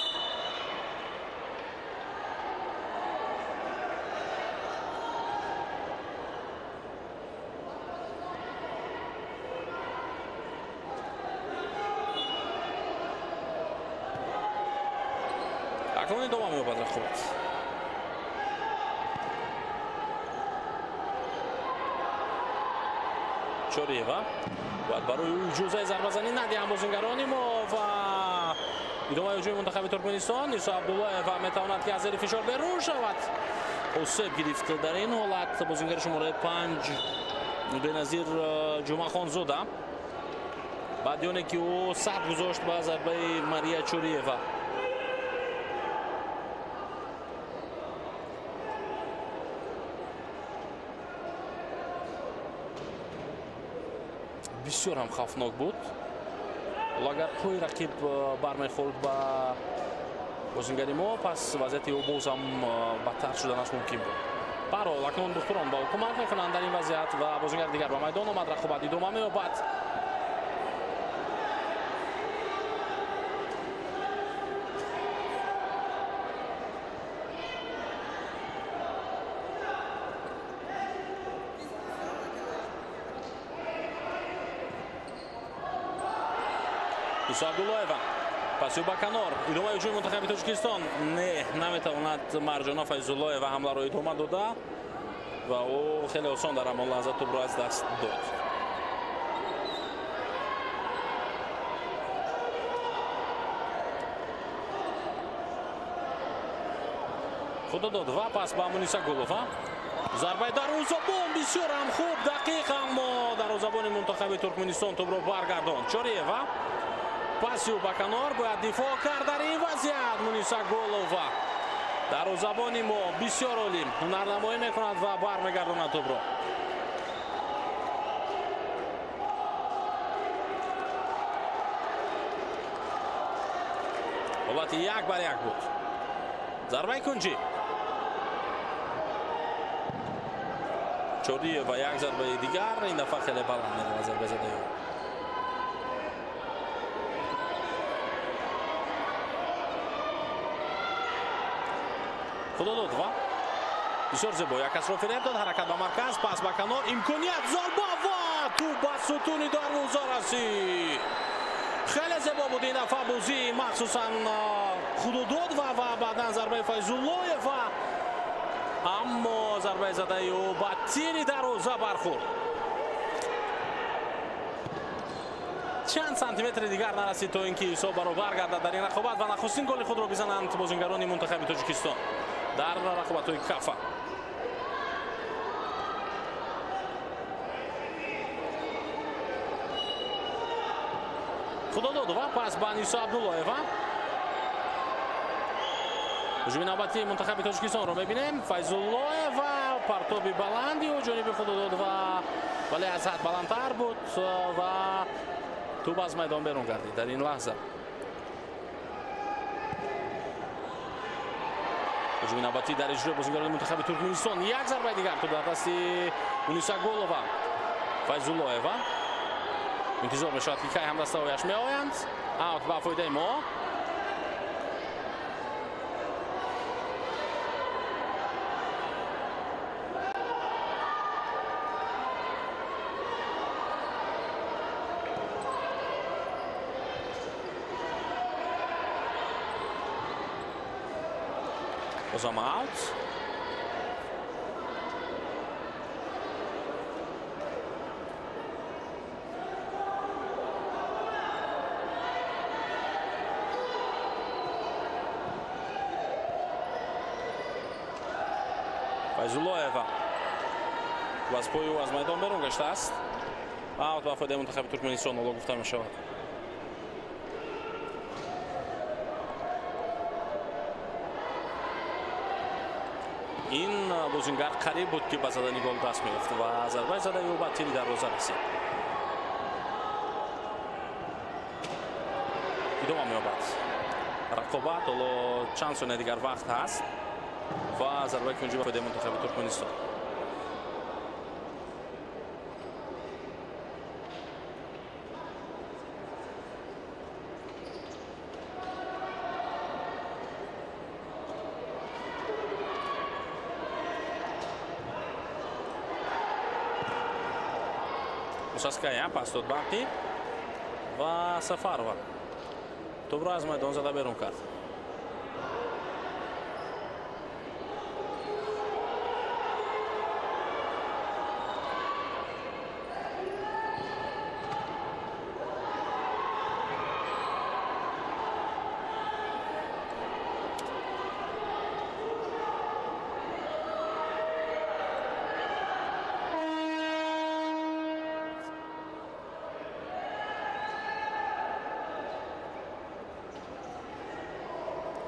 Акнун идома меёбад рақобат. Чориева бояд барои ӯ иҷозаи зарбазанӣ надиҳанд бозигарони мо ва идомаи ҳуҷуми мунтахаби Туркманистон. Нисо Абдуллоева метавонад, ки аз зери фишор берун шавад. Осеб гирифт дар ин ҳолат бозигари шумораи 5 Беназир Ҷумъахонзода, баъди оне ки ӯ сад гузошт ба зарбаи Мария Чориева. Бисёр ҳам хавфнок буд. Ҳоло агар пои рақиб бармехӯрд ба бозигари мо, пас вазъияти ӯ боз ҳам бадтар шуданаш мумкин буд. Ба ҳар ҳол акнун духтурон ба ӯ кӯмак мекунанд дар ин вазъият ва бозигари дигар ба майдон омад. Рақобат идома меёбад. Нисо Абдуллоева Паси ба канор. Идомаи ҳуҷуми мунтахаби Тоҷикистон. Не, наметавонад Марҷона Файзуллоева ҳамларо идома дода ва ӯ хеле осон дар ҳамон лаҳза тӯбро аз даст дод. Худодод ва пас ба Муниса Гулова. Зарбаи дарвозабон бисёр ҳам хуб, дақиқ, аммо дарвозабони мунтахаби Туркманистон тӯбро баргардонд. Чориева паси ба канор, бояд дифоъ кард дар ин вазъият Муниса Гулова. Дарвозабони мо бисёр олӣ ҳунарнамоӣ мекунад ва бармегардонад тӯбро. Ҳолати 1-1 буд. Зарбаи кунҷӣ. Чориева як зарбаи дигар, ин дафъа хеле баланд меравад зарбаи задаи ӯ. Худодод ва бисёр зебо як касро фиреб дод, ҳаракат ба марказ, пас ба канор, имконият, зарба ва тӯб ба сутуни дарвоза расид. Хеле зебо буд ин дафъа бозӣ, махсусан Худодод ва баъдан зарбаи Файзуллоева, аммо зарбаи задаи ӯ ба тири дарвоза бархӯрд. Чанд сантиметри дигар нарасид то ин ки ҳисоб баробар гардад дар ин рақобат ва нахустин голи худро бизананд бозингарони мунтахаби Тоҷикистон дар рақобатҳои Кафа. Худододова пас ба Нисо Абдуллоева. Ҳуҷуми навбатии мунтахаби Тоҷикистонро мебинем. Файзуллоева партоби баланди ӯ ҷониби Худододова, вале аз ҳад баландтар буд ва тӯб аз майдон берун гардид дар ин лаҳза. Ҳуҷуми навбатӣ дар иҷрои бозингарони мунтахаби Туркманистон. Як зарбаи дигар тӯб дар дасти Муниса Гулова. Файзуллоева интизор мешавад, ки кай ҳамдастаҳояш меоянд. Аут ба фоидаи мо. Бозам аут. Файзуллоева аз пои ӯ аз майдон берун гаштааст. Аут ба фоидаи мунтахаби Туркманистон ҳоло гуфта мешавад. Ин бозингар қариб буд, ки ба задани гол даст меёфт ва зарбаи задаи ӯ ба тири дарвоза расид. Идома меёбад рақобат, ҳоло чанд сония дигар вақт ҳаст ва зарбаи кунҷӣ ба фоидаи мунтахаби Туркманистон. Мусаская пас дод Бақӣ ва Сафарова тӯбро аз майдон зада берун кард.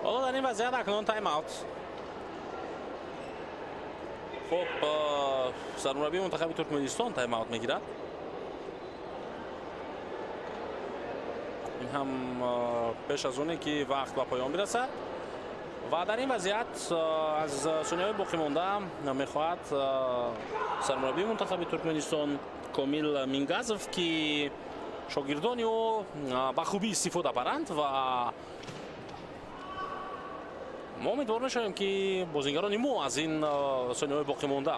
Ҳоло дар ин вазъият акнун тайм-аут. Хуб, сармураббии мунтахаби Туркманистон тайм-аут мегирад. Ин ҳам пеш аз оне ки вақт ба поён бирасад ва дар ин вазъият аз сониҳои боқӣ монда мехоҳад сармураббии мунтахаби Туркманистон Комил Мингазов, ки шогирдони ӯ ба хубӣ истифода баранд ва мо умедвор мешавем, ки бозингарони мо аз ин сониҳои боқӣ монда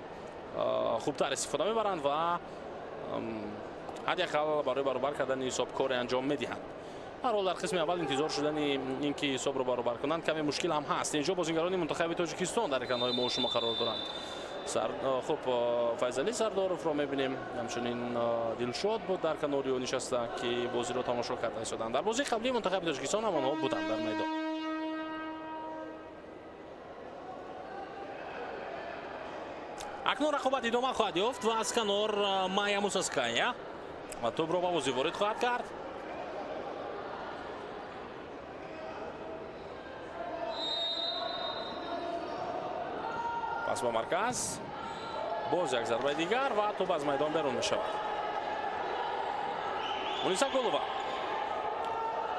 хубтар истифода мебаранд ва ҳадди ақал барои баробар кардани ҳисоб коре анҷом медиҳанд. Ҳар ҳол, дар қисми аввал интизор шудани ин ки ҳисобро баробар кунанд, каме мушкил ҳам ҳаст. Инҷо бозингарони мунтахаби Тоҷикистон дар экранҳои мо шумо қарор доранд. Хуб, Файзалӣ Сардоровро мебинем, ҳамчунин Дилшод буд дар канори ӯ нишаста, ки бозиро тамошо карда истоданд. Дар бозии қаблии мунтахаби Тоҷикистон ҳам онҳо буданд дар майдон. Акнун рақобат идома хоҳад ёфт ва аз канор Майя Мусаская ва тӯбро ба бозӣ ворид хоҳад кард. Пас ба марказ, боз як зарбаи дигар ва тӯб аз майдон берун мешавад. Муниса Гулова,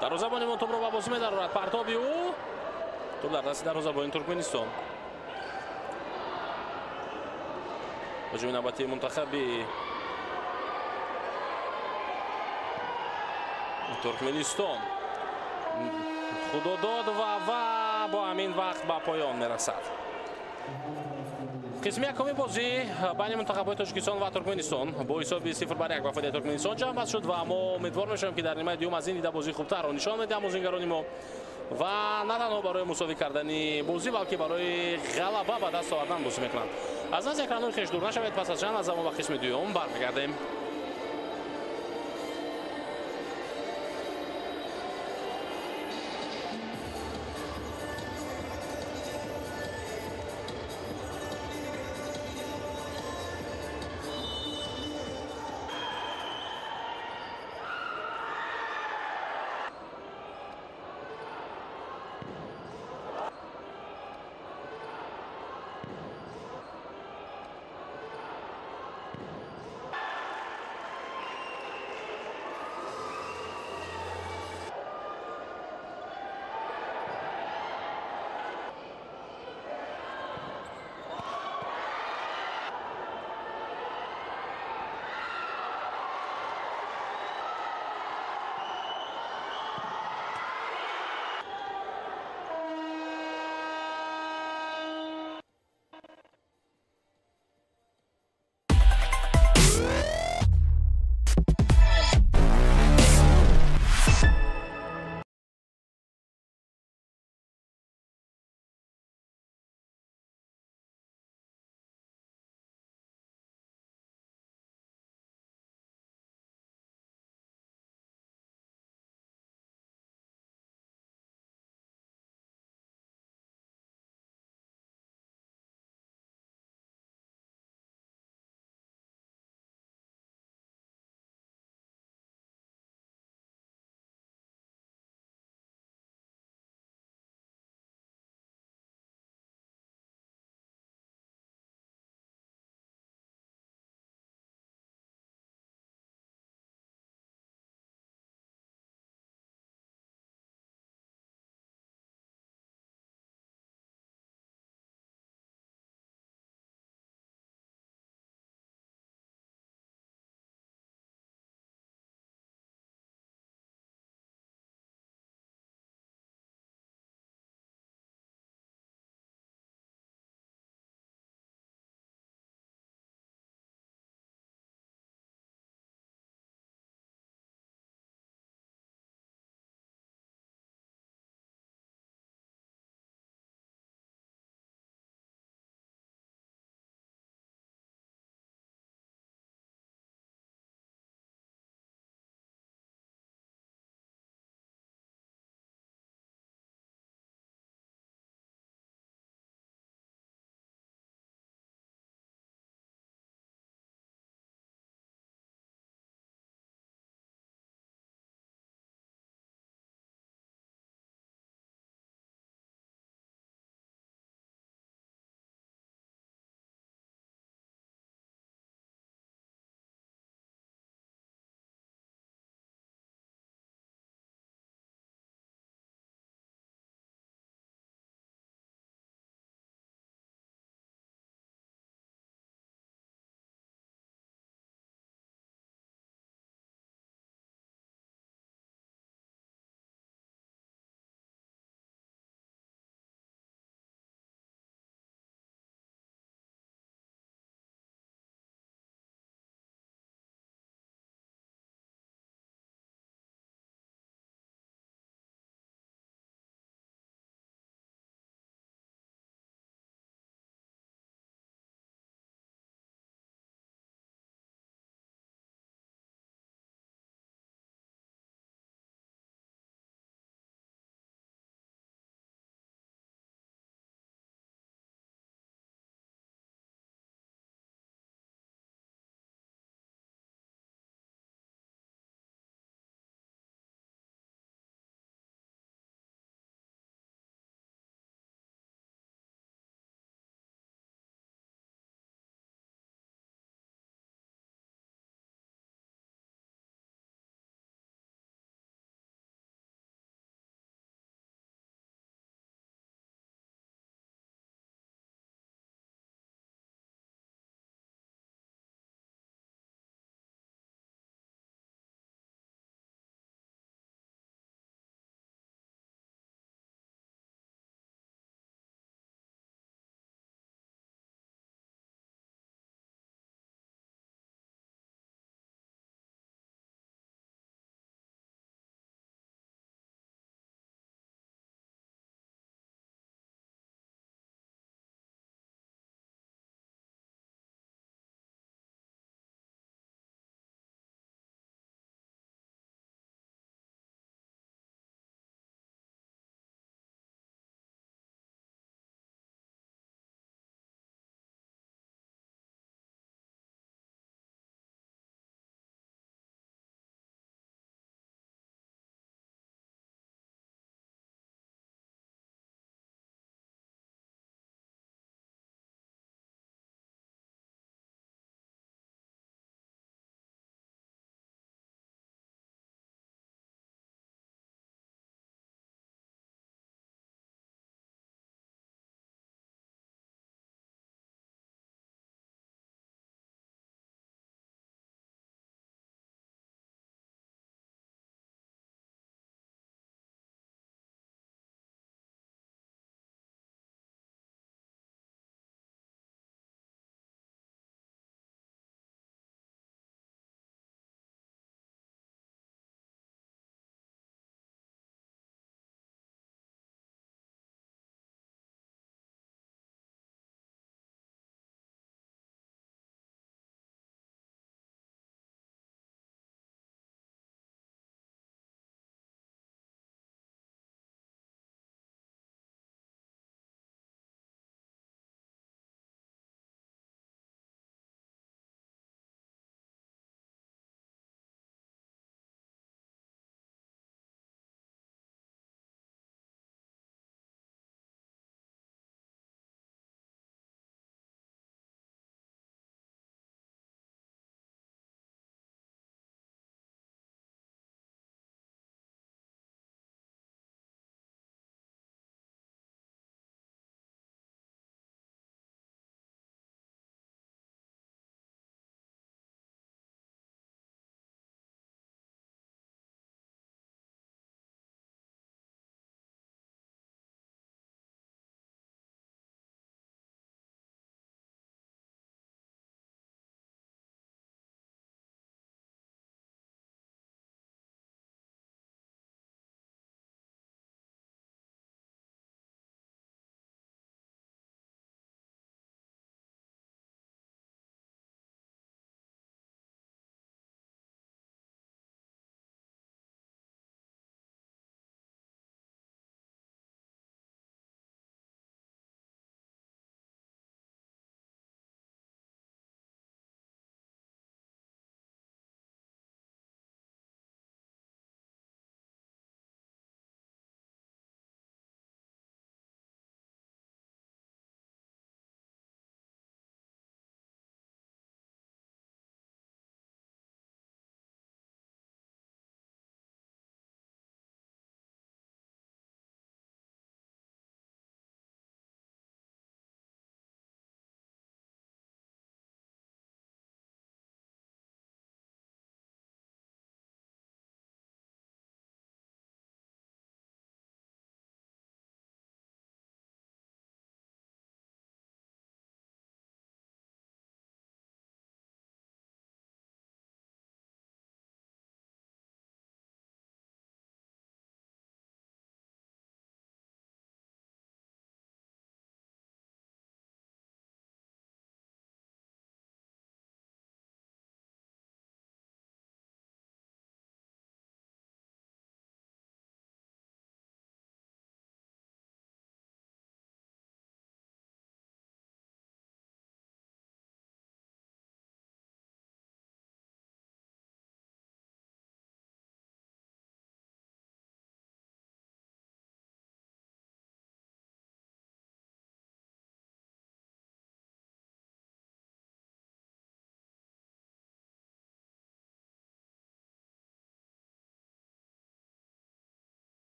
дарвозабони мо, тӯбро ба бозӣ медарорад. Партоби ӯ, тӯб дар дасти дарвозабони Туркманистон. Ҳуҷуми навбатии мунтахаби Туркманистон. Худодод ва бо ҳамин вақт ба поён мерасад қисми якуми бозӣ байни мунтахабҳои Тоҷикистон ва Туркманистон. Бо ҳисоби 0-1 ба фоидаи Туркманистон ҷамъбаст шуд ва мо умедвор мешавем, ки дар нимаи дуюм аз ин дида бозии хубтарро нишон медиҳанд бозингарони мо ва на танҳо барои мусовӣ кардани бозӣ, балки барои ғалаба ба даст овардан бозӣ мекунанд. Аз назди экранҳои хеш дур нашавед, пас аз чанд лаҳза мо ба қисми дуюм бармегардем.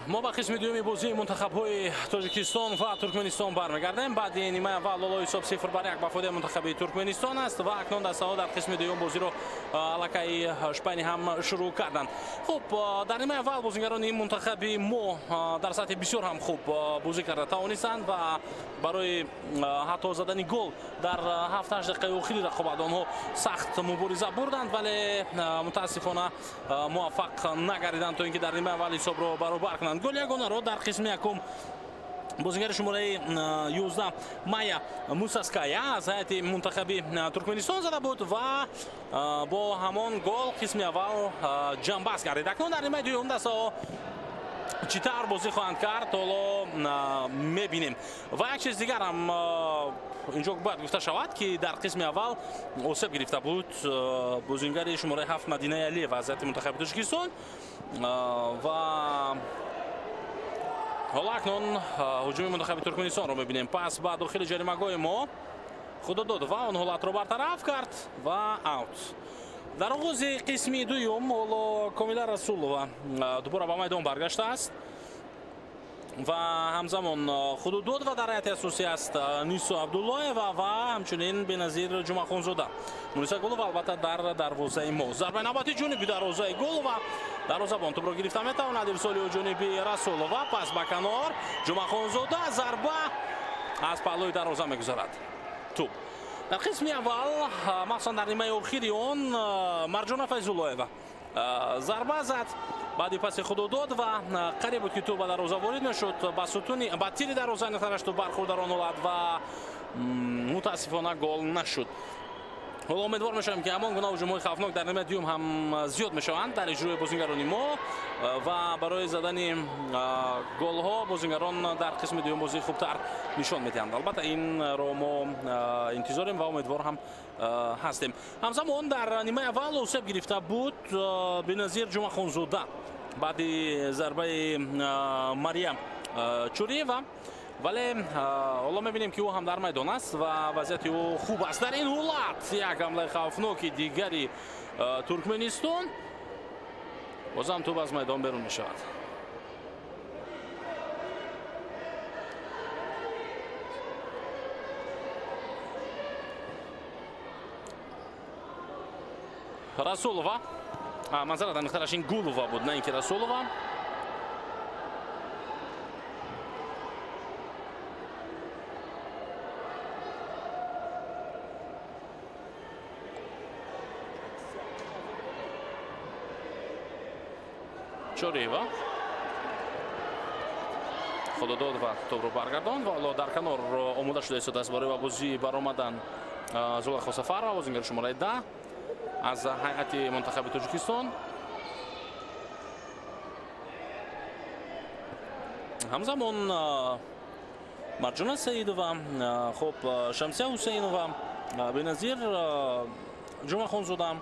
Мо ба қисми дуюми бозии мунтахабҳои Тоҷикистон ва Туркманистон бармегардем. Баъди нимаи аввал лолои ҳисоб 0-1 ба фоидаи мунтахаби Туркманистон аст ва акнун дастаҳо дар қисми дуюм бозиро аллакай шпайни ҳам шурӯъ карданд. Хуб, дар нимаи аввал бозигарони мунтахаби мо дар сатҳи бисёр ҳам хуб бозӣ карда тавонистанд ва барои ҳатто задани гол дар 7-8 дақиқаи охири рақобат онҳо сахт мубориза бурданд, вале мутаассифона муваффақ нагардиданд то ин ки дар нимаи аввал ҳисобро баробар кунанд. Гол ягонаро дар қисми якум бозигари шумораи 11 Майя Мусаская аз ҳайати мунтахаби Туркманистон зада буд ва бо ҳамон гол қисми аввал ҷамъбаст гардид. Акнун дар нимаи дуюм дастаҳо чӣ тавр бозӣ хоҳанд кард, ҳоло мебинем. Ва як чиз дигар ҳам инҷо бояд гуфта шавад, ки дар қисми аввал осеб гирифта буд бозингари шумораи 7 Мадинаи Алиева аз ҳайати мунтахаби Тоҷикистон ва ҳоло акнун ҳуҷуми мунтахаби Туркманистонро мебинем. Пас ба дохили ҷаримагоҳи мо Худодод ва он ҳолатро бартараф кард ва аут. Дар оғози қисми дуюм ҳоло Комила Расулова дубора ба майдон баргаштааст ва ҳамзамон Худодод ва дар ҳайати асосӣ аст Нисо Абдуллоева ва ҳамчунин Беназир Ҷумъахонзода. Муниса Гулова албатта дар дарвозаи мо. Зарбаи навбати ҷониби дарвозаи Гулова. Дарвозабон тӯбро гирифта метавонад. Ирсоли ҷониби Расулова, пас ба канор Ҷумъахонзода, зарба аз паҳлӯи дарвоза мегузарад. Тӯб дар қисми аввал, махсусан дар нимаи охири он, Марҷона Файзуллоева зарба зад баъди паси Худодод ва қариб буд, ки тӯб ба дарвоза ворид мешуд, ба сутуни ба тири дарвоза нахараш тӯб бархӯрд дар он ҳолат ва мутаассифона гол нашуд. Ҳоло умедвор мешавем, ки ҳамон гуна ҳуҷумҳои хавфнок дар нимаи дуюм ҳам зиёд мешаванд дар иҷрои бозингарони мо ва барои задани голҳо бозингарон дар қисми дуюм бозии хубтар нишон медиҳанд. Албатта инро мо интизорем ва умедвор ҳам ҳастем. Ҳамзамон дар нимаи аввал осеб гирифта буд Беназир Ҷумъахонзода баъди зарбаи Мария Чуриева, вале ҳоло мебинем, ки ӯ ҳам дар майдон аст ва вазъияти ӯ хуб аст. Дар ин ҳолат як ҳамлаи хавфноки дигари Туркманистон, бозам тӯб аз майдон берун мешавад. Расулова, манзара аниқтараш ин Гулова буд, на ин ки Расулова. Чориева Худодод ва тӯбро баргардонд ва ҳоло дар канор омода шуда истодааст барои ба бозӣ баромадан Зулайхо Сафарова, бозингари шумораи 10 аз ҳайати мунтахаби Тоҷикистон. Ҳамзамон Марҷона Саидова, хуб, Шамсия Ҳусейнова, Беназир Ҷумъахонзода,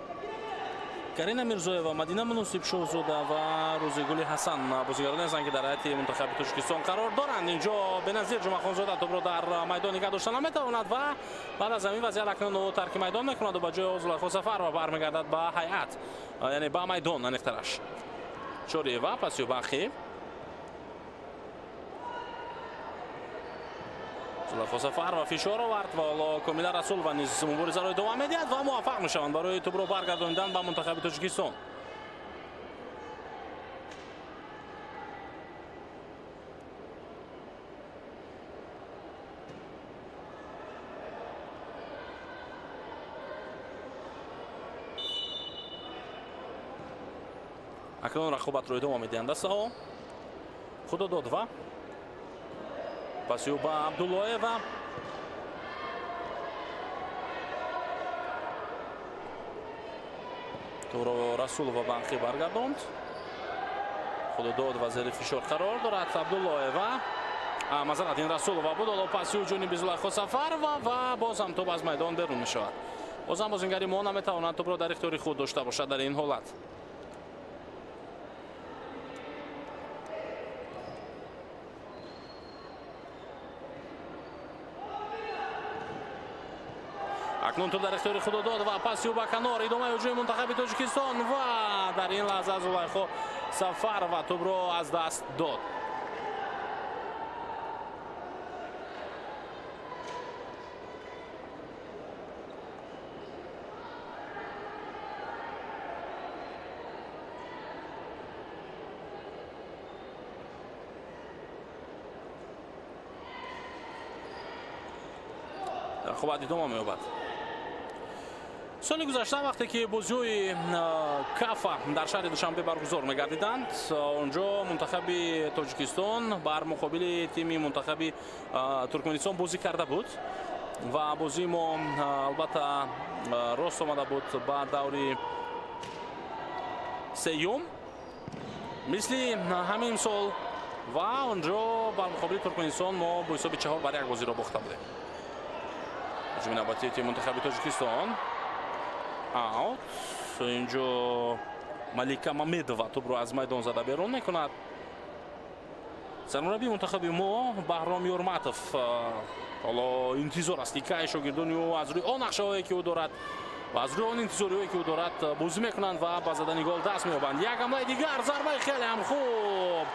Карина Мирзоева, Мадина Муносибшоҳзода ва Рӯзигули Ҳасан бозигароне ҳастанд, ки дар ҳайати мунтахаби Тоҷикистон қарор доранд. Инҷо Беназир Ҷумъахонзода тӯбро дар майдон нигоҳ дошта наметавонад ва баъд аз ҳамин вазъият акнун ӯ тарки майдон мекунад ва ба ҷои Зулайхо Сафарова бармегардад ба ҳайат, яъне ба майдон аниқтараш. Чориева паси бахи Зулайхо Сафарова фишор овард ва ҳоло Комила Расулова низ муборизаро идома медиҳад ва муваффақ мешаванд барои тӯбро баргардонидан ба мунтахаби Тоҷикистон. Акнун рақобатро идома медиҳанд дастаҳо. Худодод ва паси ӯ ба Абдуллоева. Тӯбро Расулова ба анқи баргардонд. Худодод ва зери фишор қарор дорад. Абдуллоева, мазарат, ин Расулова буд. Ҳоло паси ӯ ҷониби Зулайхо Сафарова ва боз ҳам тӯб аз майдон берун мешавад. Боз ҳам бозингари мо наметавонад тӯбро дар ихтиёри худ дошта бошад дар ин ҳолат. Акнун тӯб дар ихтиёри Худодод ва паси ӯ ба канор. Идомаи ҳуҷуми мунтахаби Тоҷикистон ва дар ин лаҳза Зулайхо Сафарова тӯбро аз даст дод. Рақобат идома меёбад. Соли гузашта вақте ки бозиҳои Кафа дар шаҳри Душанбе баргузор мегардиданд, онҷо мунтахаби Тоҷикистон бар муқобили тими мунтахаби Туркманистон бозӣ карда буд ва бозии мо албатта рост омада буд ба даври сеюм, мисли ҳамин сол, ва онҷо бар муқобили Туркманистон мо бо ҳисоби 4-1 бозиро бохта будем. Ҳуҷуми навбатии тими мунтахаби Тоҷикистон. Аут. Инҷо Малика Мамедова тӯбро аз майдон зада берун мекунад. Сармураббии мунтахаби мо Баҳром Юрматов ҳоло интизор аст, ки кай шогирдони ӯ аз рӯи он нақшаҳое ки ӯ дорад ва аз рӯи он интизориҳое ки ӯ дорад бозӣ мекунанд ва ба задани гол даст меёбанд. Як ҳамлаи дигар, зарбаи хеле ҳам хуб,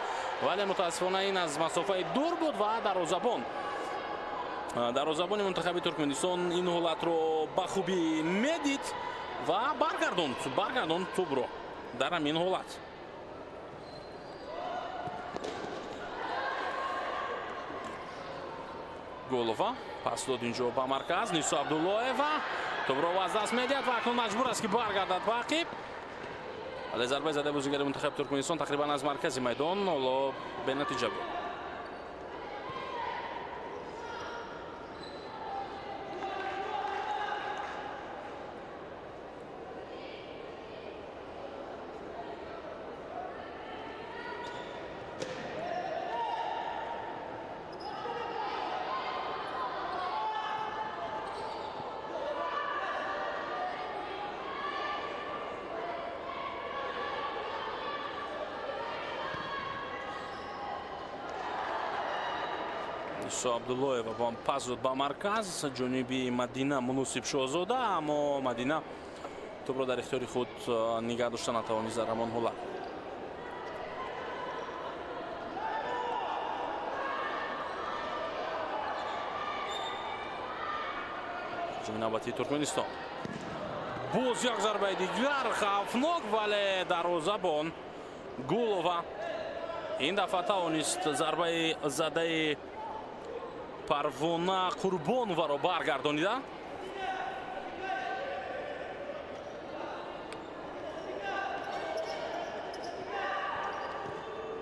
вале мутаассифона ин аз масофаи дур буд ва дарвозабони мунтахаби Туркманистон ин ҳолатро ба хубӣ медид ва баргардонд тӯбро дар ҳамин ҳолат. Голова пас дод инҷо ба марказ. Нисо Абдуллоева тӯбро аз даст медиҳад ва акнун маҷбур аст, ки баргардад ба ақиб. Вале зарбаи задаи бозигари мунтахаби Туркманистон тақрибан аз маркази майдон ҳоло бенатиҷа буд. Нисо Абдуллоева бо пас дод ба марказ ҷониби Мадина Муносиб Шоҳзода, аммо Мадина тӯбро дар ихтиёри худ нигаҳ дошта натавонист дар ҳамон ҳолат. Ҳуҷуми навбатии Туркманистон. Боз як зарбаи дигар хавфнок, вале дарвозабон Гулова ин дафъа тавонист зарбаи задаи Парвона Қурбонованро баргардонида.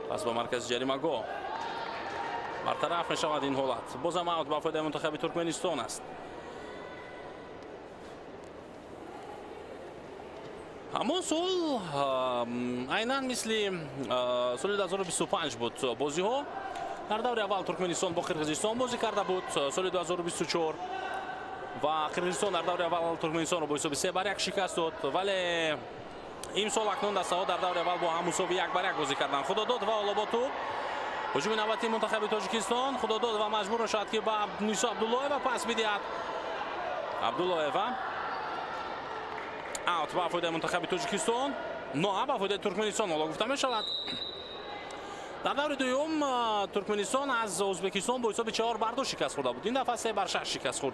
Пас ба маркази ҷаримагоҳ бартараф мешавад ин ҳолат. Бозам аут ба фоидаи мунтахаби Туркманистон аст. Ҳамон сол айнан мисли соли 2025 буд бозиҳо. Дар даври аввал Туркманистон бо Қирғизистон бозӣ карда буд соли 2024 ва Қирғизистон дар даври аввал Туркманистонро бо ҳисоби 3-1 шикаст дод, вале имсол акнун дастаҳо дар даври аввал бо ҳам мусовӣ 1-1 бозӣ карданд. Худодод ва ҳоло бо тӯб ҳуҷуми навбатии мунтахаби Тоҷикистон. Худодод ва маҷбур мешавад, ки ба Нисо Абдуллоева пас бидиҳад. Абдуллоева аут ба фоидаи мунтахаби Тоҷикистон, ноа ба фоидаи Туркманистон ҳоло гуфта мешавад. Дар даври дуюм Туркманистон аз Ӯзбекистон бо ҳисоби 4-2 шикаст хӯрда буд. Ин дафъа 3-6 шикаст хӯрд.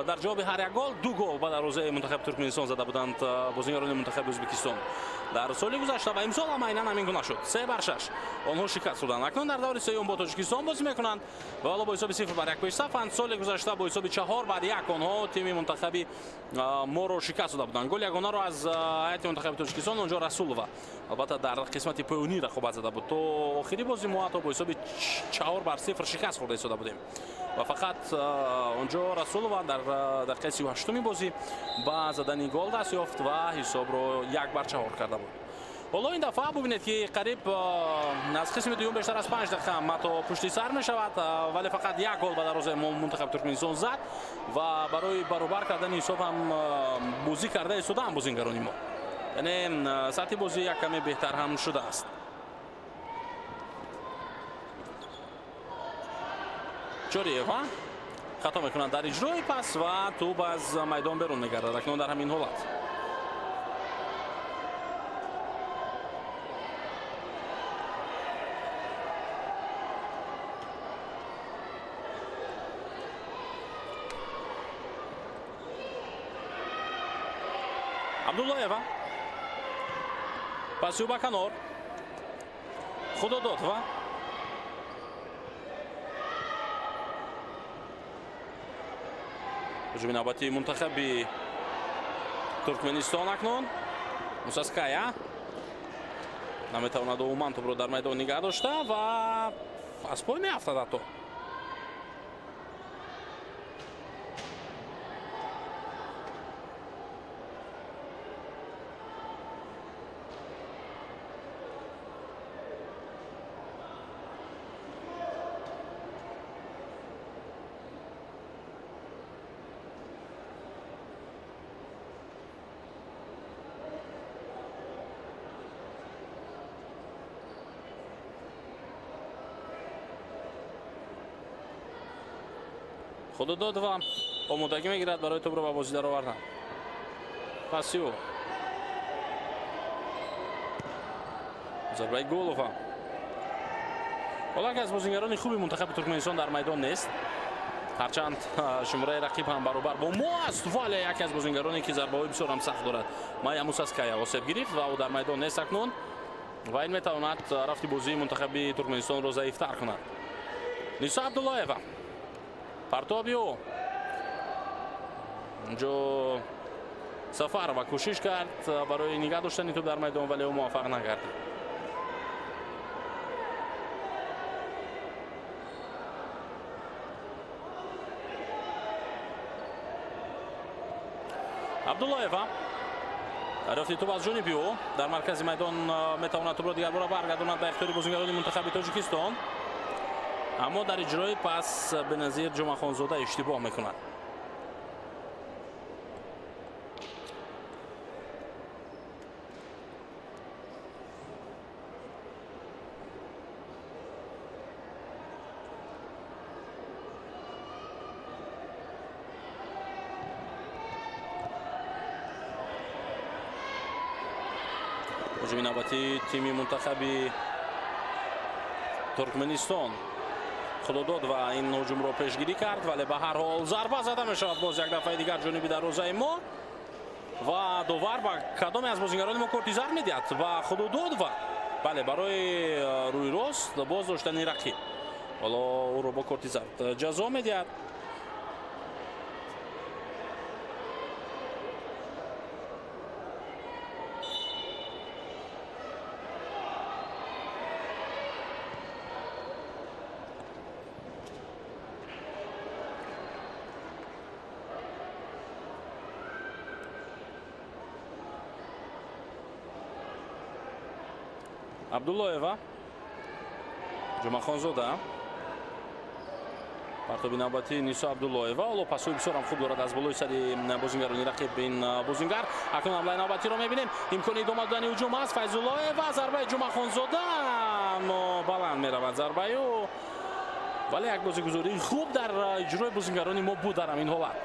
Дар ҷавоби ҳар як гол 2 гол ба дарвозаи мунтахаби Туркманистон зада буданд бозигарони мунтахаби Ӯзбекистон. Дар соли гузашта ва имсол ҳам айнан ҳамин гуна шуд. 3-6 онҳо шикаст хӯрданд. Акнун дар даври сеюм бо Тоҷикистон бозӣ мекунанд ва ҳоло бо ҳисоби 0-1 пешсафанд. Соли гузашта бо ҳисоби 4-1 онҳо тими мунтахаби моро шикаст дода буданд. Голи ягонаро аз ҳайати мунтахаби Тоҷикистон онҷо Расулова албатта дар қисмати поёнӣ рақобат зада буд. То охири бозӣ мо ҳатто бо ҳисоби 4-0 шикаст хӯрда истода будем ва фақат онҷо Расулова дар дақиқаи 38-уми бозӣ ба задани гол даст ёфт ва ҳисобро 1-4 карда буд. Ҳоло ин дафъа бубинед, ки қариб аз қисми дуюм бештар аз 5 дақиқа ҳатто пушти сар мешавад, вале фақат як гол ба дарвозаи мунтахаби Туркманистон зад ва барои баробар кардани ҳисоб ҳам бозӣ карда истодаанд бозингарони мо. Яъне сатҳи бозӣ як каме беҳтар ҳам шудааст. Чориева хато мекунад дар иҷрои пас ва тӯб аз майдон берун мегардад. Акнун дар ҳамин ҳолат Абдуллоева. Паси ба канор. Худододова. Ҳуҷуми навбатии мунтахаби Туркманистон акнун. Мусаская наметавонад умуман тӯбро дар майдон нигаҳ дошта ва аз пой меафтад ҳатто. Худододова омодагӣ мегирад барои тӯбро ба бозӣ даровардан. Паси ӯ. Зарбаи Голова. Ҳоло яке аз бозингарони хуби мунтахаби Туркманистон дар майдон нест. Ҳарчанд шумораи рақиб ҳам баробар бо мо аст, вале яке аз бозингароне ки зарбаҳои бисёр ҳам сахт дорад, Майя Мусаская осеб гирифт ва ӯ дар майдон нест акнун ва ин метавонад рафти бозии мунтахаби Туркманистонро заифтар кунад. Нисо Абдуллоева. Партоби ӯ. Инҷо Сафарова кӯшиш кард барои нигаҳ доштани тӯб дар майдон, вале ӯ муваффақ нагардид. Абдуллоева. Рафти тӯб аз ҷониби ӯ дар маркази майдон метавонад тӯбро дигарбора баргардонад ба ихтиёри бозингарони мунтахаби Тоҷикистон. Аммо дар иҷрои пас Беназир Ҷумъахонзода иштибоҳ мекунад. Ҳуҷуми навбатии тими мунтахаби Туркманистон. Худодод ва ин ҳуҷумро пешгирӣ кард, вале ба ҳар ҳол зарба зада мешавад боз як дафъаи дигар ҷониби дарвозаи мо ва довар ба кадоме аз бозингарони мо корти зард медиҳад ва Худододова, бале, барои рӯи рост боз доштани рақиб ҳоло ӯро бо корти зард ҷазо медиҳад. Абдуллоева, Ҷумъахонзода, партоби навбатии Нисо Абдуллоева. Ҳоло пасҳои бисёр ҳам хуб дорад аз болои сари бозингарони рақиб ин бозингар. Акнун ҳамлаи навбатиро мебинем. Имкони идома додани ҳуҷум аст. Файзуллоева, зарбаи Ҷумъахонзода, аммо баланд меравад зарбаи ӯ. Вале як бозигузории хуб дар иҷрои бозингарони мо буд дар ҳамин ҳолат.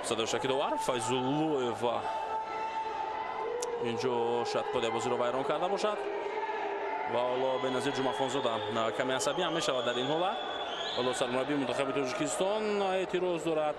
Садошаки довар Файзуллоева инҷо шояд поди бозиро вайрон карда бошад ва ҳоло Беназир Ҷумъахонзода каме асабӣ ҳам мешавад дар ин ҳолат. Ҳоло сармураббии мунтахаби Тоҷикистон эътироз дорад.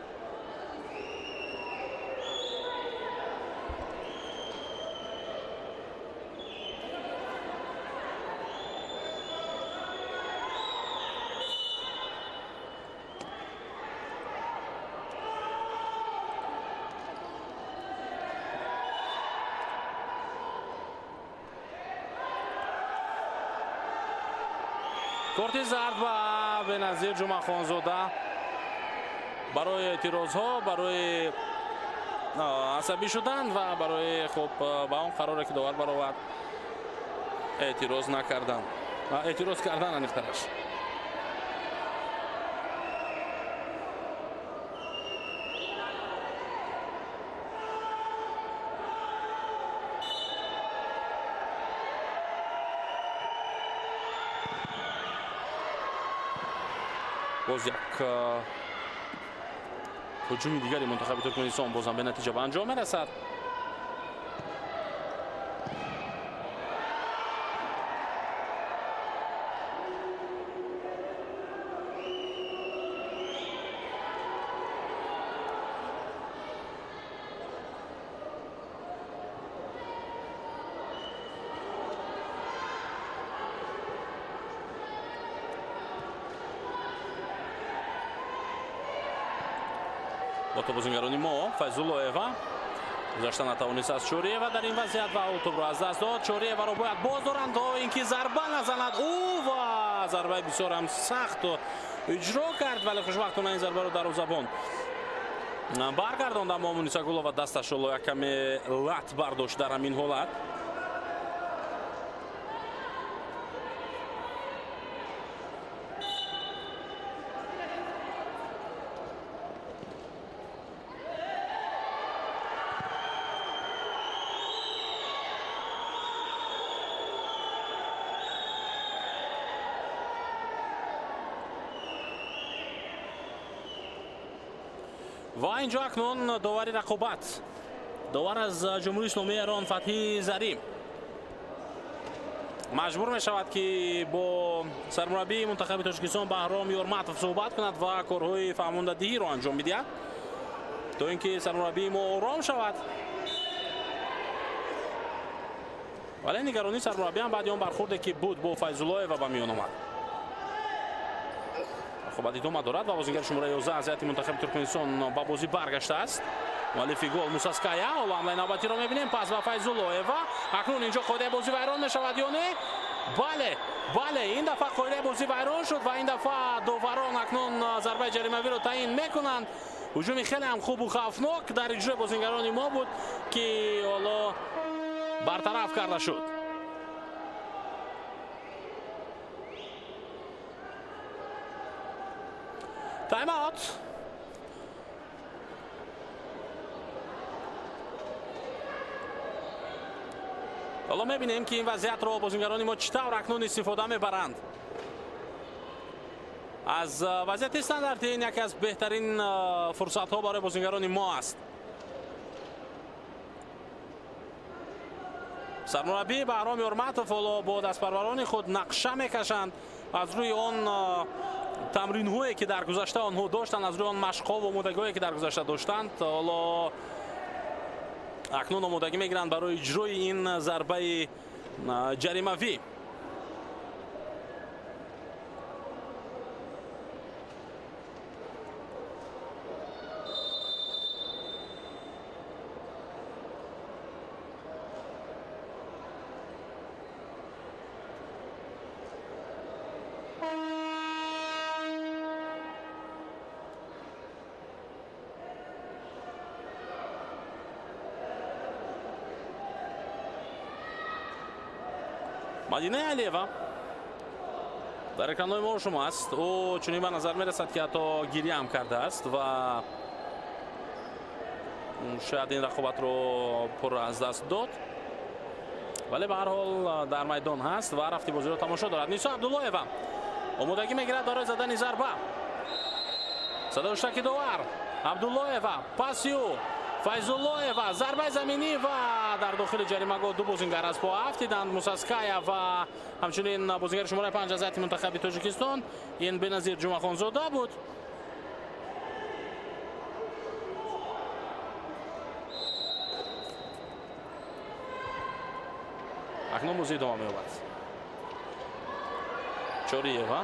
Корти зард ба Беназир Ҷумъахонзода барои эътирозҳо, барои асабӣ шудан ва барои хуб ба он қароре ки довар баровард эътироз накардан, эътироз кардан аниқтараш. Боз як ҳуҷуми дигари мунтахаби Туркманистон бозам бенатиҷа ба анҷом мерасад. Бо бозингарони мо Файзуллоева гузашта натавонист аз Чориева дар ин вазъият ва ӯ тӯбро аз даст дод. Чориеваро бояд боз доранд то ин ки зарба назанад. Ӯ ва зарбаи бисёр ҳам сахт иҷро кард, вале хушбахтона ин зарбаро дарвозабон баргардонд. Аммо Мунисагулова дасташро як каме лат бардошт дар ҳамин ҳолат. Ва инҷо акнун довари рақобат, довар аз Ҷумҳурии Исломии Эрон Фатҳи Зарӣ маҷбур мешавад, ки бо сармураббии мунтахаби Тоҷикистон Баҳром Ёрматов суҳбат кунад ва корҳои фаҳмондадиҳиро анҷом бидиҳад, то ин ки сармураббии мо ором шавад. Вале нигаронии сармураббиам баъди он бархурде ки буд бо Файзуллоева ба миён омад. Рақобат идома дорад ва бозингари шумораи 11 аз ҳайати мунтахаби Туркманистон ба бозӣ баргаштааст. Муаллифи гол Мусаская. Ҳоло ҳамлаи навбатиро мебинем. Пас ба Файзуллоева. Акнун инҷо қоидаи бозӣ вайрон мешавад ё не? Бале, бале, ин дафъа қоидаи бозӣ вайрон шуд ва ин дафъа доварон акнун зарбаи ҷаримавиро таъин мекунанд. Ҳуҷуми хеле ҳам хубу хавфнок дар иҷрои бозингарони мо буд, ки ҳоло бартараф карда шуд. Тайм-аут. Ҳоло мебинем, ки ин вазъиятро бозингарони мо чӣ тавр акнун истифода мебаранд. Аз вазъияти стандарти ин яке аз беҳтарин фурсатҳо барои бозингарони мо аст. Сармураббӣ Баҳром Ёрматов ҳоло бо дастпарварони худ нақша мекашанд аз рӯи он тамринҳое ки дар гузашта онҳо доштанд, аз рӯи он машқҳо ва омодагиҳое ки дар гузашта доштанд, ҳоло акнун омодагӣ мегиранд барои иҷрои ин зарбаи ҷаримавӣ. Мадина Алиева дар экранҳои мо шумо аст. Ӯ чунин ба назар мерасад, ки ҳатто гиряам кардааст ва шояд ин рақобатро пурра аз даст дод, вале ба ҳар ҳол дар майдон ҳаст ва рафти бозиро тамошо дорад. Нисо Абдуллоева омодагӣ мегирад барои задани зарба. Садоштаки довар Абдуллоева, паси ӯ Файзуллоева, зарбаи заминӣ ва дар дохили ҷаримагоҳ ду бозингар аз по афтиданд. Мусаская ва ҳамчунин бозингари шумораи 5 аз ҳайати мунтахаби Тоҷикистон, ин Беназир Ҷумъахонзода буд. Акнун бозӣ идома меёбад. Чориева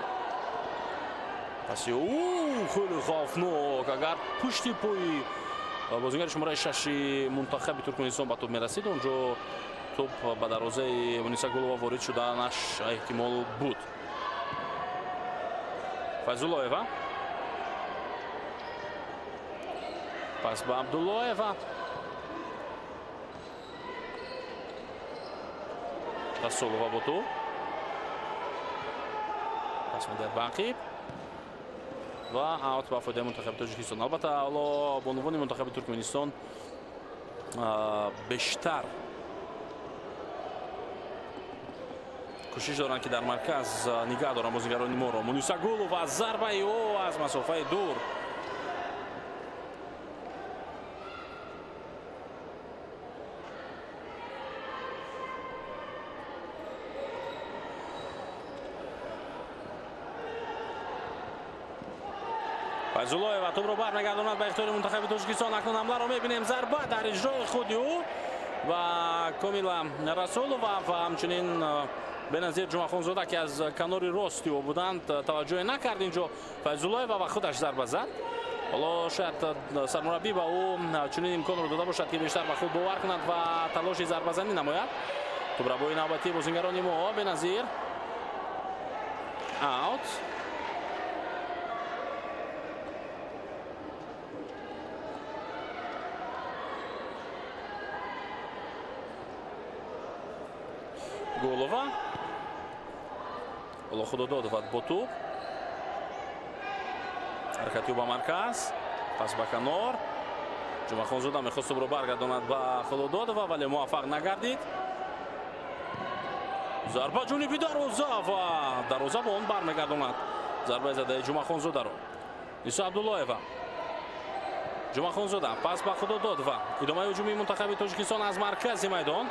паси ӯ хеле хавфнок, агар пушти пои бозингари шумораи 6 мунтахаби Туркманистон ба тӯб мерасид, онҷо тӯб ба дарвозаи Мунисагулова ворид шуданаш эҳтимол буд. Файзуллоева пас ба Абдуллоева. Расулова бо тӯб пас медиҳад ба ақиб ва аут ба фоидаи мунтахаби Тоҷикистон. Албатта ҳоло бонувони мунтахаби Туркманистон бештар Кӯшиш доранд, ки дар марказ нигаҳ доранд бозигарони моро. Муниса Гулова, зарбаи ӯ аз масофаи дур. Файзуллоева тӯбро бармегардонад ба ихтиёри мунтахаби Тоҷикистон. Акнун ҳамларо мебинем. Зарба дар иҷрои худи ӯ ва Комила Расулова ва ҳамчунин Беназир Ҷумъахонзода, ки аз канори рости ӯ буданд, таваҷҷӯҳе накард инҷо Файзуллоева ва худаш зарба зад. Ҳоло шояд сармураббӣ ба ӯ чунин имконро дода бошад, ки бештар ба худ бовар кунад ва талоши зарбазанӣ намояд. Тӯбрабои навбатии бозингарони мо Беназир. Аут. Голова. Ҳоло Худододова бо тӯб. Ҳаракати ӯ ба марказ, пас ба канор. Ҷумъахонзода мехост тӯбро баргардонад ба Худододова, вале муваффақ нагардид. Зарба ҷониби дарвоза ва дарвозабон бармегардонад зарбаи задаи Ҷумъахонзодаро. Исо Абдуллоева. Ҷумъахонзода пас ба Худододова. Идомаи ҳуҷуми мунтахаби Тоҷикистон аз маркази майдон.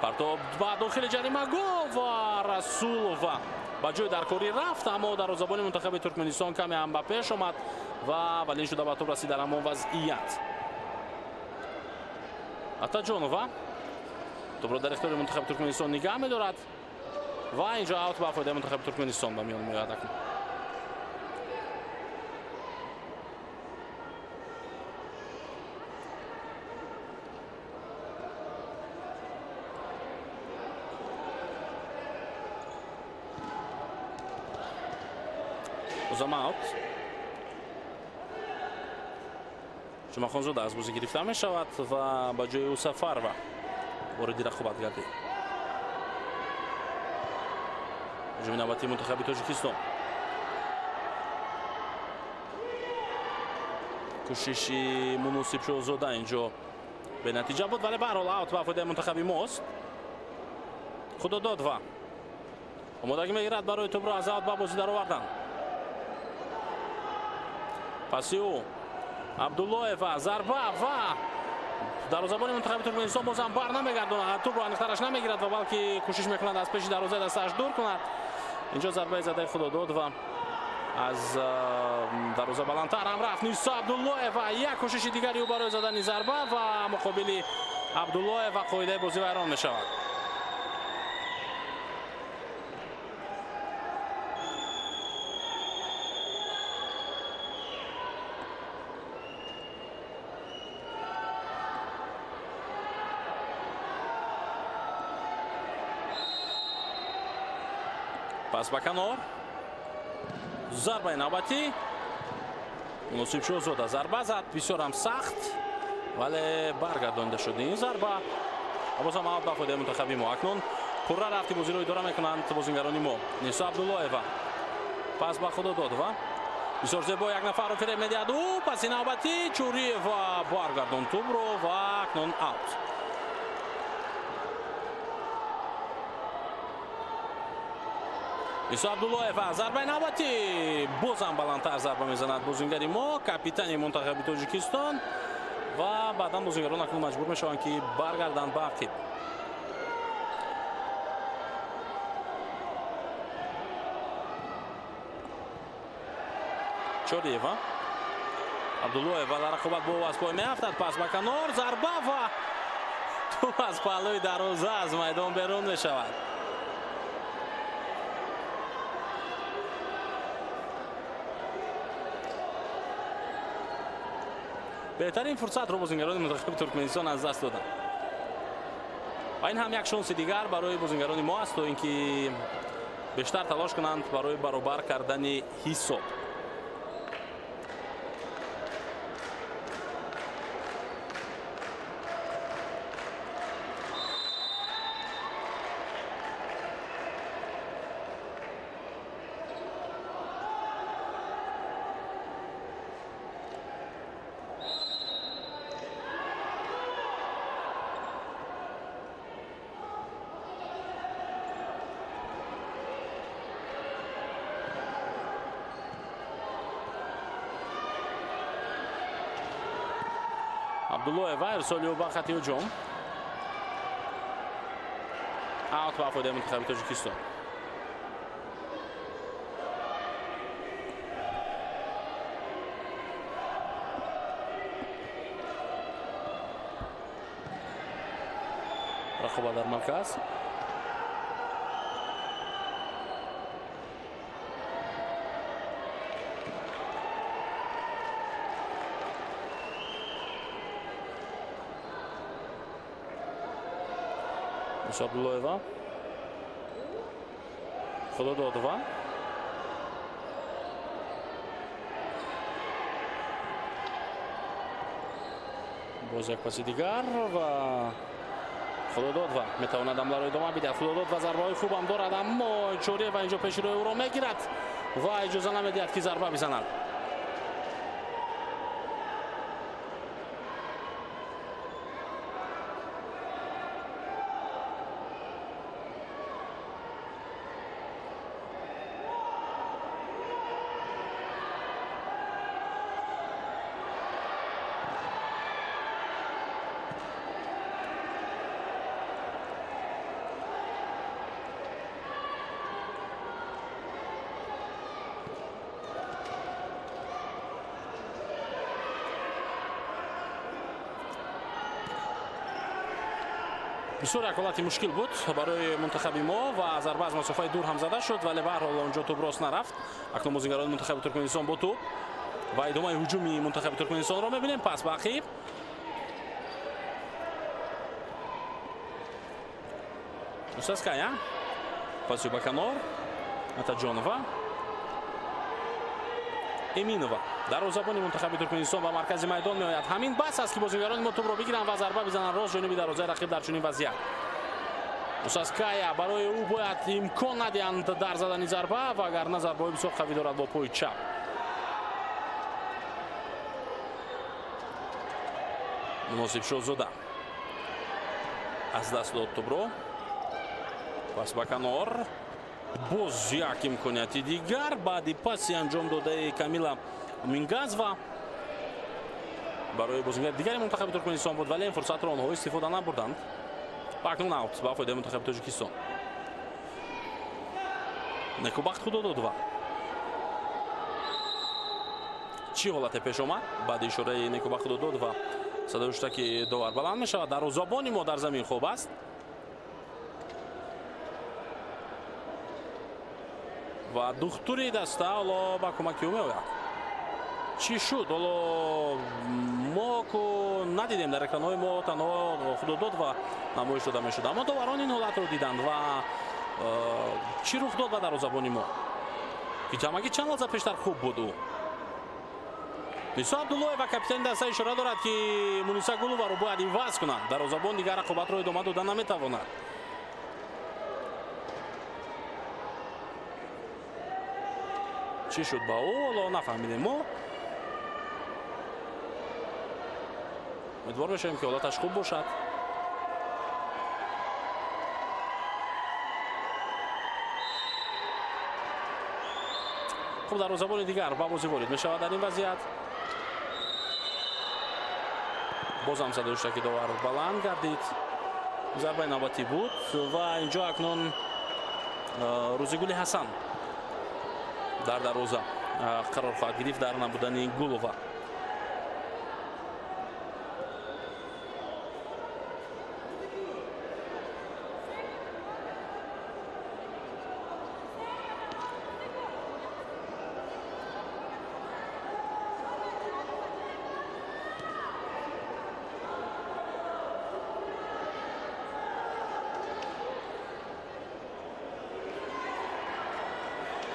Партоб ба дохили ҷаримагоҳ ва Расулова ба ҷои даркорӣ рафт, аммо дарвозабони мунтахаби Туркманистон каме ҳам ба пеш омад ва аввалин шуда ба тӯб расид дар ҳамон вазъият. Атаҷонова тӯбро дар ихтиёри мунтахаби Туркманистон нигаҳ медорад ва инҷо аут ба фоидаи мунтахаби Туркманистон ба миён меояд. Акнун аут. Ҷумъахонзода аз бозӣ гирифта мешавад ва ба ҷои ӯ Сафарова вориди рақобат гардид. Ҳуҷуми навбатии мунтахаби Тоҷикистон. Кӯшиши Муносиб Шоҳзода инҷо бенатиҷа буд, вале баҳрҳол аут ба фоидаи мунтахаби мост. Худододова омодагӣ мегирад барои тӯбро аз аут ба бозӣ даровардан. Паси ӯ Абдуллоева, зарба ва дарвозабони мунтахаби Туркманистон бозам бар намегардонад, тӯбро аниқтараш намегирад ва балки кӯшиш мекунад аз пеши дарвозаи дастааш дур кунад. Инҷо зарбаи задаи Худододова аз дарвоза баландтар ҳам рафт. Нисо Абдуллоева, як кӯшиши дигари ӯ барои задани зарба ва муқобили Абдуллоева қоидаи бозӣ вайрон мешавад. Пас ба канор. Зарбаи навбатӣ. Муносиб Шоҳзода зарба зад, бисёр ҳам сахт, вале баргардонида шуд ин зарба. Бозам аут ба фоидаи мунтахаби мо. Акнун пурра рафти бозиро идора мекунанд бозингарони мо. Нисо Абдуллоева пас ба Худододова. Бисёр зебо як нафарро фиреб медиҳад ӯ. Паси навбатӣ Чӯриева баргардон тӯбро ва акнун аут. Исо Абдуллоева, зарбаи навбатӣ, бозам баландтар зарба мезанад бозингари мо, капитани мунтахаби Тоҷикистон, ва баъдан бозингарон акнун маҷбур мешаванд, ки баргарданд ба ақиб. Чориева. Абдуллоева дар рақобат бо ӯ аз пой меафтад, пас ба канор, зарба ва тӯб аз паҳлӯи дарвоза аз майдон берун мешавад. Беҳтарин фурсатро бозингарони мунтахаби Туркманистон аз даст доданд. Ва ин ҳам як шонси дигар барои бозингарони мо аст, то ин ки бештар талош кунанд барои баробар кардани ҳисоб. Абдуллоева ирсоли ӯ ба хати ҳуҷум. Аут ба фоидаи мунтахаби Тоҷикистон. Рақобат дар марказ. Абдуллоева, Худододова, боз як паси дигар ва Худододова метавонад ҳамларо идома бидиҳад. Худододова зарбаҳои хубам дорад, аммо Чориева инҷо пеши рӯи ӯро мегирад ва иҷоза намедиҳад, ки зарба бизанад. Бисёр як ҳолати мушкил буд барои мунтахаби мо ва зарба аз масофаи дур ҳам зада шуд, вале ба ҳар ҳол онҷо тӯб рост нарафт. Акнун бозигарони мунтахаби Туркманистон бо тӯб ва идомаи ҳуҷуми мунтахаби Туркманистонро мебинем. Пас ба ақиб Мусаская, пасу ба канор, Атаҷонова, Эминова. Дарвозабони мунтахаби Туркманистон ба маркази майдон меояд. Ҳамин бас аст, ки бозигарони мо тӯбро бигиранд ва зарба бизананд рост ҷониби дарвозаи рақиб дар чунин вазъият. Мусаская, барои ӯ бояд имкон надиҳанд дар задани зарба, вагарна зарбаҳои бисёр қавӣ дорад бо пои чап. Муносиб Шозода аз даст дод тӯбро. Пас ба канор. Боз як имконияти дигар баъди паси анҷом додаи Камила Мингазова барои бозигари дигари мунтахаби Туркманистон буд, вале ин фурсатро онҳо истифода набурданд. Ва акнун аут ба фоидаи мунтахаби Тоҷикистон. Некубахт Худододова. Чӣ ҳолате пеш омад? Баъди ишораи Некубахт Худододова садои ҳуштаки довар баланд мешавад. Дарвозабони мо дар замин хоб аст. Ва духтури даста ҳоло ба кӯмаки ӯ меояд. Чӣ шуд? Ҳоло мо ку надидем, дар экранҳои мо танҳо Худододова намоиш дода мешуд, аммо доварон ин ҳолатро диданд ва чӣ рух дод ба дарвозабони мо, ки ҷамъагӣ чанд лаҳза пештар хуб буд ӯ. Нисо Абдуллоева, капитани даста, ишора дорад, ки Муниса Гуловаро бояд иваз кунад. Дарвозабон дигар рақобатро идома дода наметавонад. Чӣ шуд ба ӯ, ҳоло нафаҳмидем мо. Умедвор мешавем, ки ҳолаташ хуб бошад. Хуб, дарвозабони дигар ба бозӣ ворид мешавад дар ин вазъият. Бозам садои ҳуштаки довар баланд гардид. Зарбаи навбатӣ буд ва инҷо акнун Рӯзигули Ҳасан дар дарвоза қарор хоҳад гирифт дар набудани Гулова.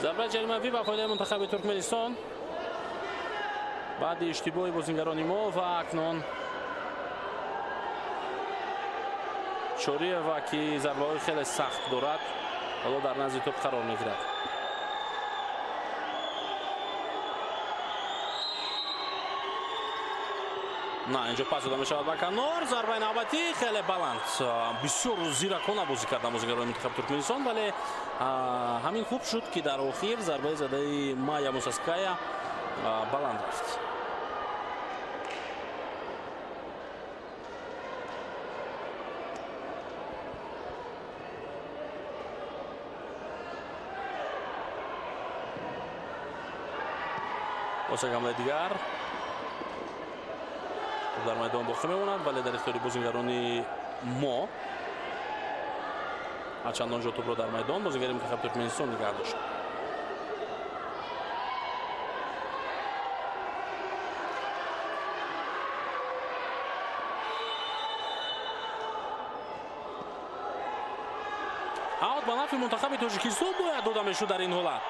Зарбаи ҷаримавӣ ба фоидаи мунтахаби Туркманистон баъди иштибоҳи бозингарони мо ва акнун Чориева, ки зарбаҳои хеле сахт дорад, ҳоло дар назди тӯб қарор мегирад. На, инҷо пас дода мешавад ба канор. Зарбаи навбатӣ хеле баланд. Бисёр зиракона бозӣ карданд бозигарони мунтахаби Туркманистон, вале ҳамин хуб шуд, ки дар охир зарбаи задаи Майя Мусаская баланд рафт. Боз як ҳамлаи дигар. Дар майдон боқӣ мемонад, вале дар ихтиёри бозингарони мо. Ҳарчанд он ҷо тӯбро дар майдон бозингари мунтахаби Туркманистон нигаҳ дошт. Аут ба нафъи мунтахаби Тоҷикистон бояд дода мешуд дар ин ҳолат.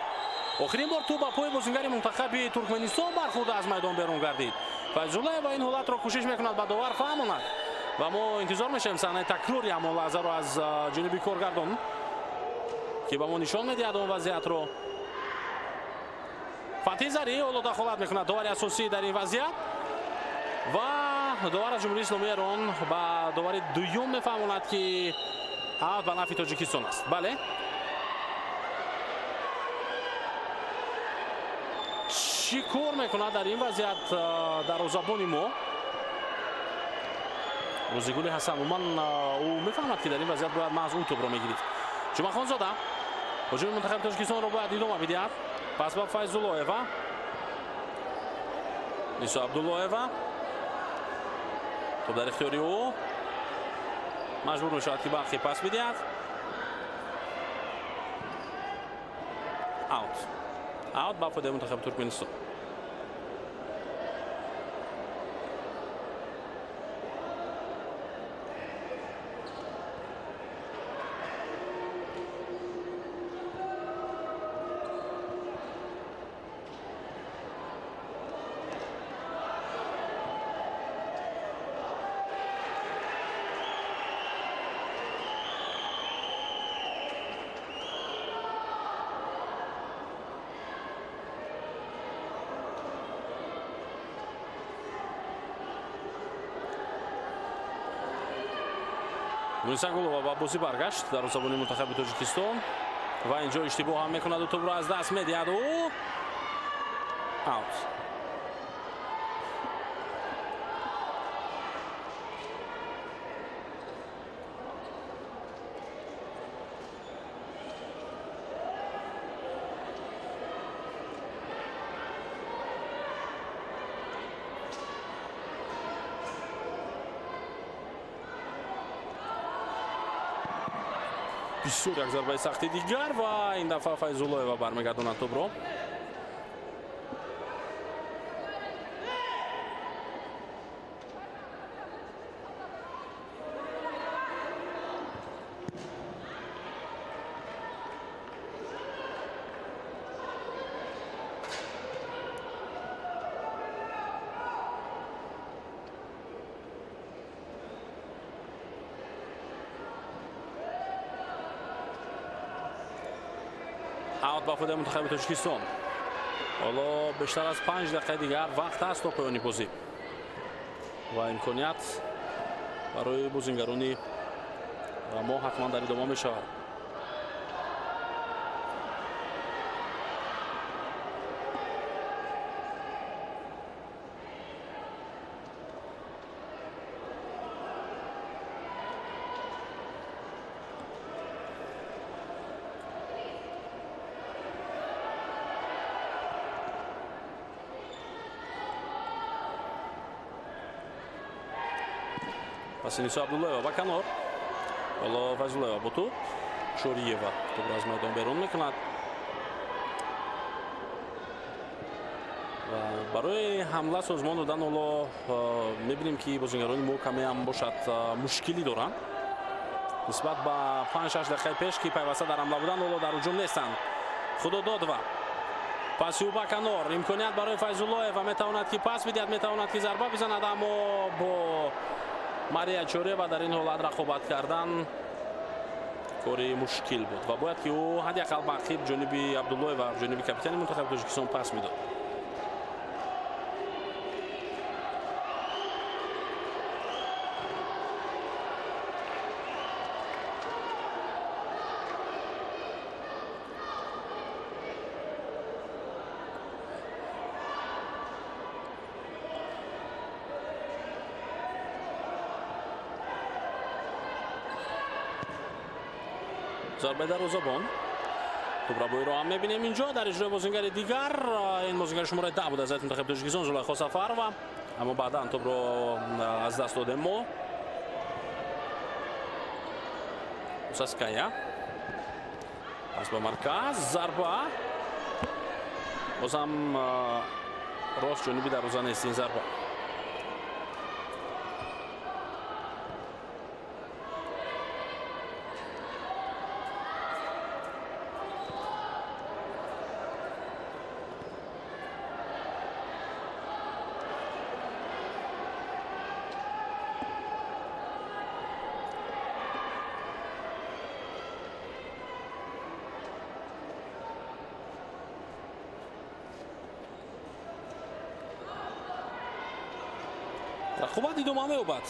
Охирин бор тӯб ба пои бозингари мунтахаби Туркманистон бархӯрда аз майдон берун гардид. Файзуллаева ин ҳолатро кӯшиш мекунад ба довар фаҳмонад ва мо интизор мешавем саҳнаи такрори ҳамон лаҳзаро аз ҷониби коргардон, ки ба мо нишон медиҳад он вазъиятро. Фатҳи Зарӣ ҳоло дахолат мекунад, довари асосӣ дар ин вазъият, ва довар аз Ҷумҳурии Исломии Эрон ба довари дуюм мефаҳмонад, ки аут ба нафъи Тоҷикистон аст. Бале, чӣ кор мекунад дар ин вазъият дарвозабони мо Рӯзигули Ҳасан? Умуман ӯ мефаҳмад, ки дар ин вазъият бояд маҳз ӯ тӯбро мегирифт. Ҷумъахонзода ҳуҷуми мунтахаби Тоҷикистонро бояд идома бидиҳад. Пас ба Файзуллоева, Нисо Абдуллоева, тӯб дар ихтиёри ӯ, маҷбур мешавад, ки ба ақиб пас бидиҳад. Аут, аут ба фоидаи мунтахаби Туркманистон. Муниса Гулова ба бозӣ баргашт, дарвозабони мунтахаби Тоҷикистон, ва инҷо иштибоҳ ҳам мекунаду тӯбро аз даст медиҳад. Ӯ аут. Бисёр як зарбаи сахти дигар ва ин дафъа Файзуллоева бармегардонад тӯбро. Аут ба фоидаи мунтахаби Тоҷикистон. Ҳоло бештар аз 5 дақиқаи дигар вақт аст то поёни бозӣ ва имконият барои бозингарони мо ҳатман дар идома мешавад. Нисо Абдуллоева ба канор, ҳоло Файзуллоева бо тӯб, Шориева тӯбро аз майдон берун мекунад ва барои ҳамла созмон додан ҳоло мебинем, ки бозингарони мо каме ҳам бошад мушкилӣ доранд нисбат ба 5-6 дақиқаи пеш, ки пайваста дар ҳамла буданд, ҳоло дар ҳуҷум нестанд. Худододова паси ӯ ба канор, имконият барои Файзуллоева, метавонад ки пас бидиҳад, метавонад ки зарба бизанад, аммо бо Мария Чорева дар ин ҳолат рақобат кардан кори мушкил буд ва бояд ки ӯ ҳадди ақал ба ақиб ҷониби Абдуллоева, ҷониби капитани мунтахаби Тоҷикистон пас медод. Зарбаи дарвозабон. Тӯбрабоиро ҳам мебинем инҷо дар иҷрои бозингари дигар. Ин бозингари шумораи 10 буд аз ҳайати мунтахаби Тоҷикистон, Зулайхо Сафарова, аммо баъдан тӯбро аз даст додем мо. Усаская пас ба марказ, зарба бозам рост ҷониби дарвоза нест ин зарба. Рақобат идома меёбад.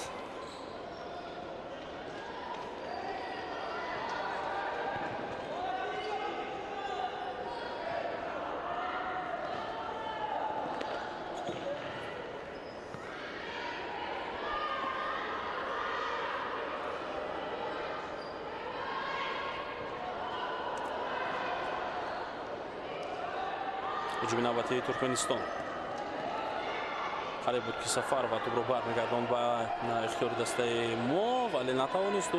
Ҳуҷуми навбатии Туркманистон. Қариб буд, ки Сафарова тӯбро бармегардонд ба ихтиёри дастаи мо, вале натавонист.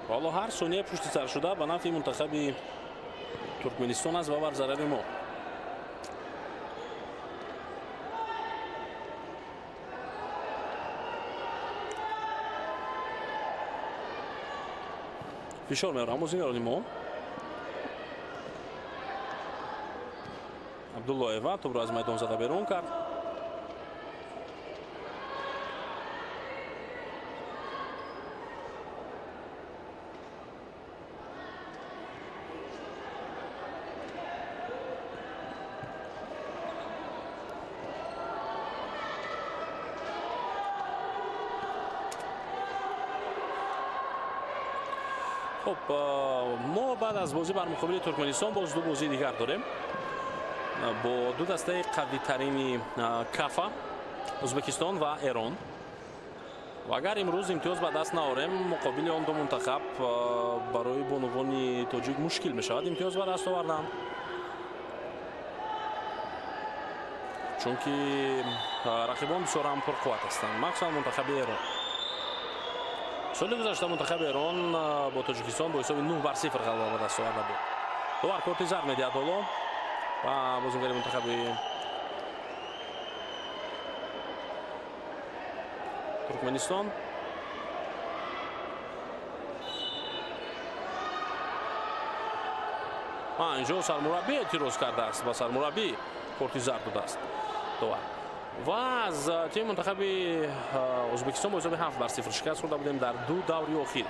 Ҳоло ҳар сония пушти сар шуда ба нафъи мунтахаби Туркманистон аст ва бар зарари мо. Фишор меорам бозингарони мо. Абдуллоева тӯбро аз майдон зада берун кард. Хуб, мо баъд аз бозӣ бар муқобили Туркманистон боз ду бозии дигар дорем бо ду дастаи қавитарини Кафа, Ӯзбекистон ва Эрон. Ва агар имрӯз имтиёз ба даст наорем, муқобили он ду мунтахаб барои бонувони тоҷик мушкил мешавад имтиёз ба даст овардан, чунки рақибон бисёр ҳам пурқувват ҳастанд, махсусан мунтахаби Эрон. Соли гузашта мунтахаби Эрон бо Тоҷикистон бо ҳисоби 9-0 ғалаба ба даст оварда буд. Довар корти зард медиҳад ҳоло ва бозингари мунтахаби Туркманистон. Инҷо сармураббӣ эътироз кардааст, ба сармураббӣ корти зард додааст довар. Ва аз тими мунтахаби Ӯзбекистон бо ҳисоби 7-0 шикаст хӯрда будем дар ду даври охир.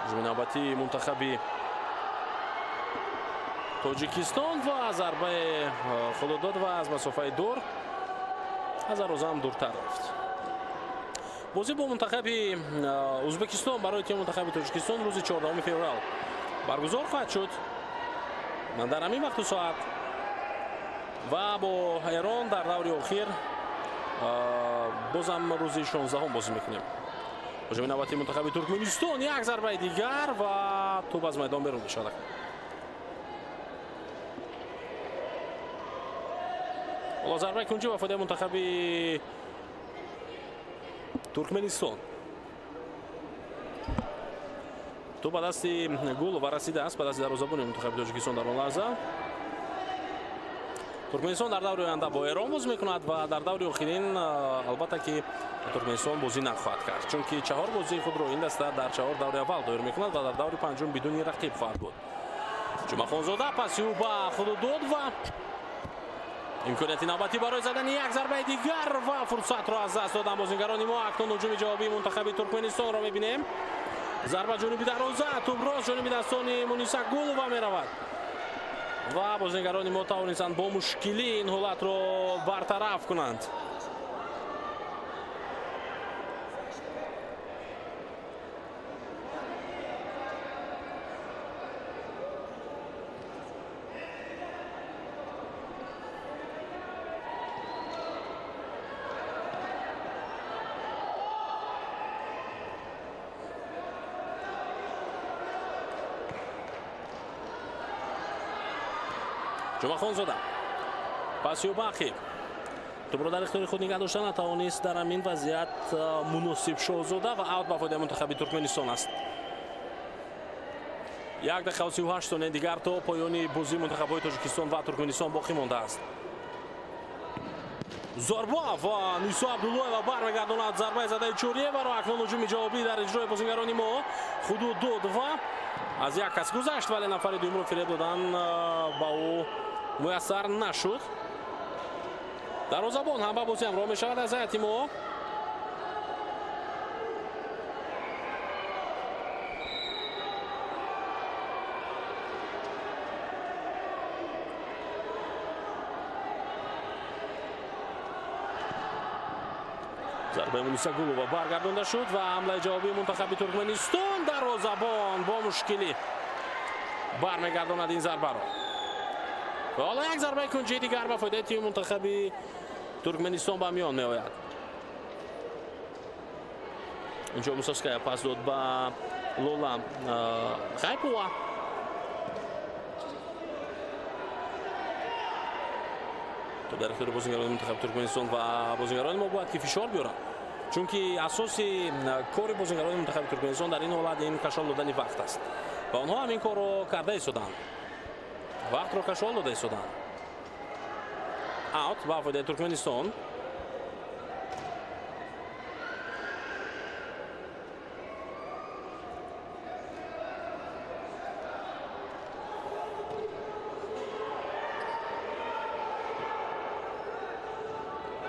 Ҳуҷуми навбатии мунтахаби Тоҷикистон ва зарбаи Худодод ва аз масофаи дур аз дарвоза ҳам дуртар рафт. Бозӣ бо мунтахаби Ӯзбекистон барои тими мунтахаби Тоҷикистон рӯзи 14 феврал баргузор хоҳад шуд дар ҳамин вақту соат ва бо Эрон дар даври охир бозам рӯзи 16 бозӣ мекунем. Ҳуҷуми навбатии мунтахаби Туркманистон, як зарбаи дигар ва тӯб аз майдон берун мешавад. Ҳоло зарбаи кунҷӣ ба фоидаи мунтахаби Туркманистон. Тӯб ба дасти Гулова расидааст, ба дасти дарвозабони мунтахаби Тоҷикистон дар он лаҳза. Туркманистон дар даври оянда бо Эрон бозӣ мекунад ва дар даври охирин албатта ки Туркманистон бозӣ нахоҳад кард, чунки 4 бозии худро ин даста дар 4 даври аввал доир мекунад ва дар даври панҷум бидуни рақиб хоҳад буд. Ҷумъахонзода паси ӯ ба Худодод ва имконияти навбатӣ барои задани як зарбаи дигар ва фурсатро аз даст доданд бозингарони мо. Акнун ҳуҷуми ҷавобии мунтахаби Туркманистонро мебинем. Зарба ҷониби дарвоза, тӯб рост ҷониби дастони Муниса Гулова меравад ва бозингарони мо тавонистанд бо мушкилӣ ин ҳолатро бартараф кунанд. Ҷумъахонзода пасиё ба ақиб, тӯбро дар ихтиёри худ нигоҳ дошта натавонист дар ҳамин вазъият Муносиб Шоҳзода ва аут ба фоидаи мунтахаби Туркманистон аст. 1 дақиқа ва 38 сония дигар то поёни бозии мунтахабҳои Тоҷикистон ва Туркманистон боқӣ мондааст. Зарба ва Нисо Абдуллоева бармегардонад зарбаи задаи Чориеваро. Акнун ҳуҷуми ҷавобӣ дар иҷрои бозингарони мо. Худудодова аз як кас гузашт, вале нафари дуюмро фиреб додан ба ӯ муяссар нашуд. Дарвозабон ҳам ба бозӣ ҳамроҳ мешавад аз ҳайати мо. Зарбаи Муниса Гулова баргардонда шуд ва ҳамлаи ҷавобии мунтахаби Туркманистон. Дарвозабон бо мушкилӣ бармегардонад ин зарбаро. Ва ҳоло як зарбаи кунҷии дигар ба фоидаи тими мунтахаби Туркманистон ба миён меояд. Инҷо Мусовская пас дод ба Лола Ғайпова. Дар ихтиёри бозингарони мунтахаби Туркманистон ва бозингарони мо бояд ки фишор биёранд, чунки асоси кори бозингарони мунтахаби Туркманистон дар ин ҳолат ин кашол додани вақт аст ва онҳо ҳам ин корро карда истоданд, вақтро кашол дода истоданд. Аут ба фоидаи Туркманистон.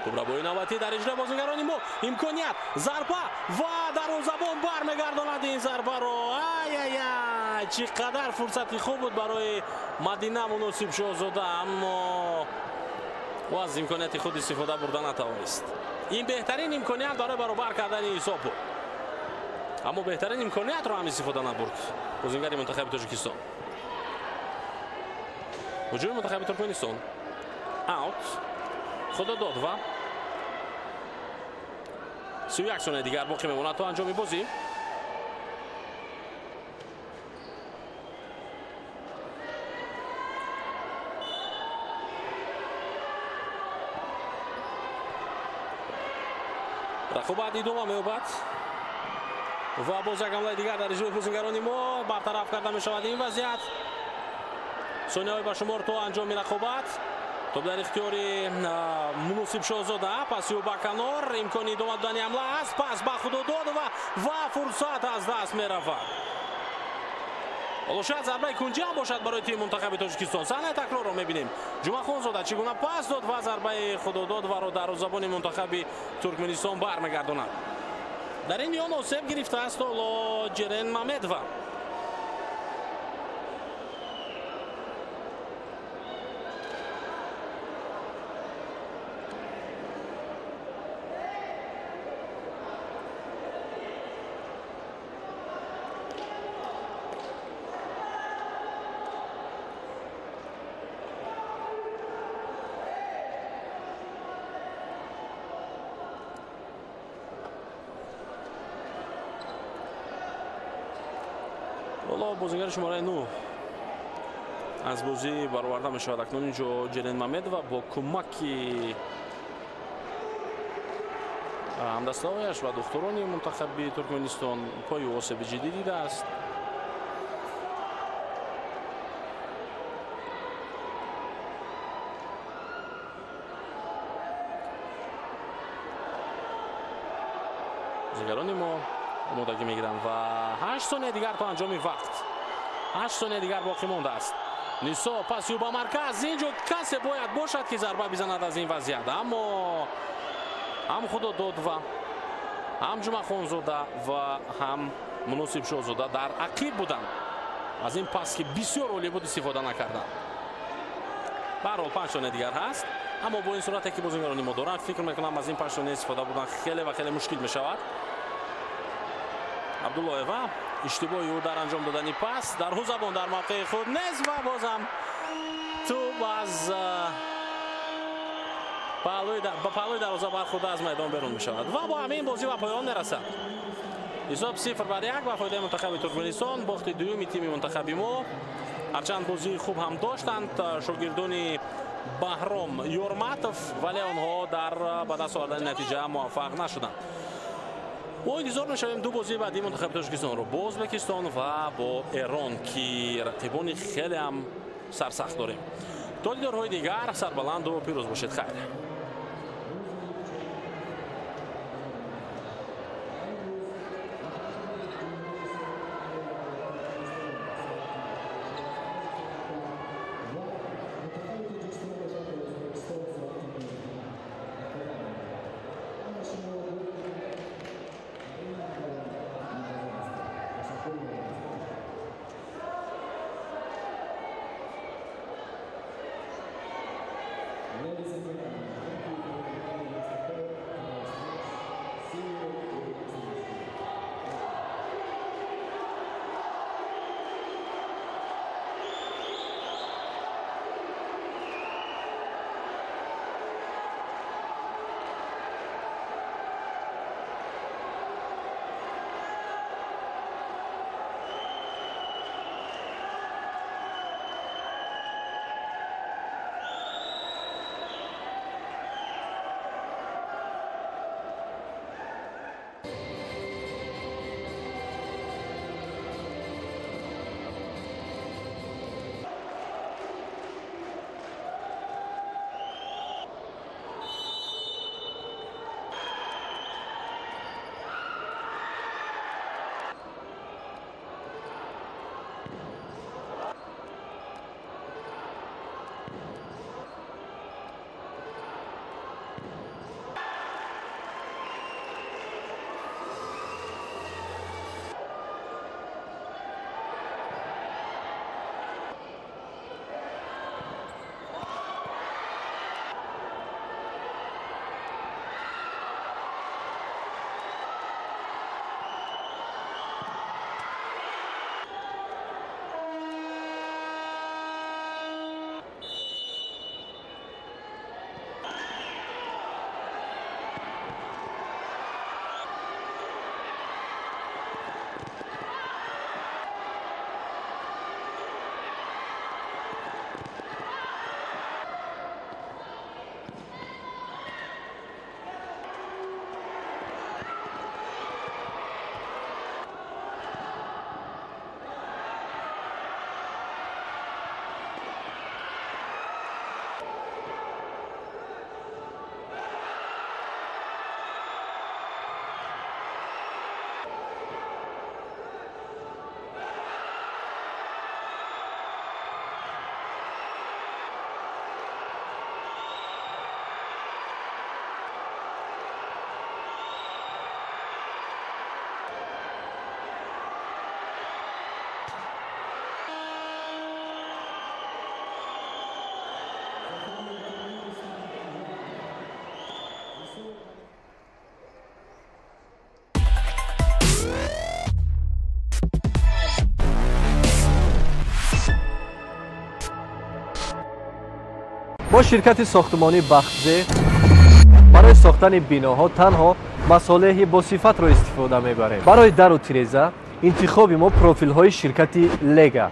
Тӯбрабои навбатӣ дар иҷрои бозингарони мо, имконият, зарба ва дарвозабон бармегардонад ин зарбаро. Ай-ай-ай, чӣ қадар фурсати хуб буд барои Мадина Муносиб Шоҳзода, аммо ӯ аз имконияти худ истифода бурда натавонист. Ин беҳтарин имконият барои баробар кардани ҳисоб буд, аммо беҳтарин имкониятро ҳам истифода набурд бозингари мунтахаби Тоҷикистон. Ҳуҷуми мунтахаби Туркманистон. Аут. Худододова. 31 сония дигар боқӣ мемонад то анҷоми бозӣ. Рақобат идома меёбад ва боз як ҳамлаи дигар дар иҷрои бозингарони мо бартараф карда мешавад ин вазъият. Сонияҳои ба шумор то анҷоми рақобат. Топ дар ихтиёри Муносиб Шоҳзода, паси ба канор, имкони идома додани ҳамла аст, пас ба Худододова ва фурсат аз даст меравад. Ҳоло шояд зарбаи кунҷӣ ҳам бошад барои тими мунтахаби Тоҷикистон. Саҳнаи такрорро мебинем. Ҷумъахонзода чӣ гуна пас дод ва зарбаи Худододоваро дарвозабони мунтахаби Туркманистон бармегардонад. Дар ин миён осеб гирифтааст ҳоло Ҷерен Мамедова. Ҳоло бозингари шумораи 9 аз бозӣ бароварда мешавад. Акнун инҷо Ҷерен Мамедова бо кӯмаки ҳамдастаҳояш ва духтурони мунтахаби Туркманистон пои осеби ҷиддӣ дидааст. Бозингарони мо омодагӣ мегиранд ва 8 сония дигар то анҷоми вақт. 8 сония дигар боқӣ мондааст. Нисо пасиё ба марказ. Инҷо касе бояд бошад ки зарба бизанад аз ин вазъият, аммо ҳам Худододова, ҳам Ҷумъахонзода ва ҳам Муносиб Шоҳзода дар ақиб буданд. Аз ин пас ки бисёр олӣ буд истифода накарданд. Ба ҳар ҳол 5 сония дигар ҳаст, аммо бо ин суръате ки бозингарони мо доранд, фикр мекунам аз ин 5 сония истифода бурдан хеле ва хеле мушкил мешавад. Абдуллоева иштибоҳи ӯ дар анҷом додани пас, дарвозабон дар мавқеи худ нест ва бозам тӯб аз ба паҳлӯи дарвоза бархӯрда аз майдон берун мешавад ва бо ҳамин бозӣ ба поён мерасад. Ҳисоб 0-1 ба фоидаи мунтахаби Туркманистон. Бохти дуюми тими мунтахаби мо Ҳарчанд бозии хуб ҳам доштанд шогирдони Баҳром Ёрматов, вале онҳо дар ба даст овардани натиҷа муваффақ нашуданд. Мо интизор мешавем ду бозии баъдии мунтахаби Тоҷикистонро бо Ӯзбекистон ва бо Эрон, ки рақибони хеле ҳам сарсахт дорем. То дидорҳои дигар сарбаланду пирӯз бошед. Хайр. Бо ширкати сохтмонӣ Бахтзе барои сохтани биноҳо танҳо масолеҳи босифатро истифода мебарем. Барои дару тиреза интихоби мо профилҳои ширкати Лега.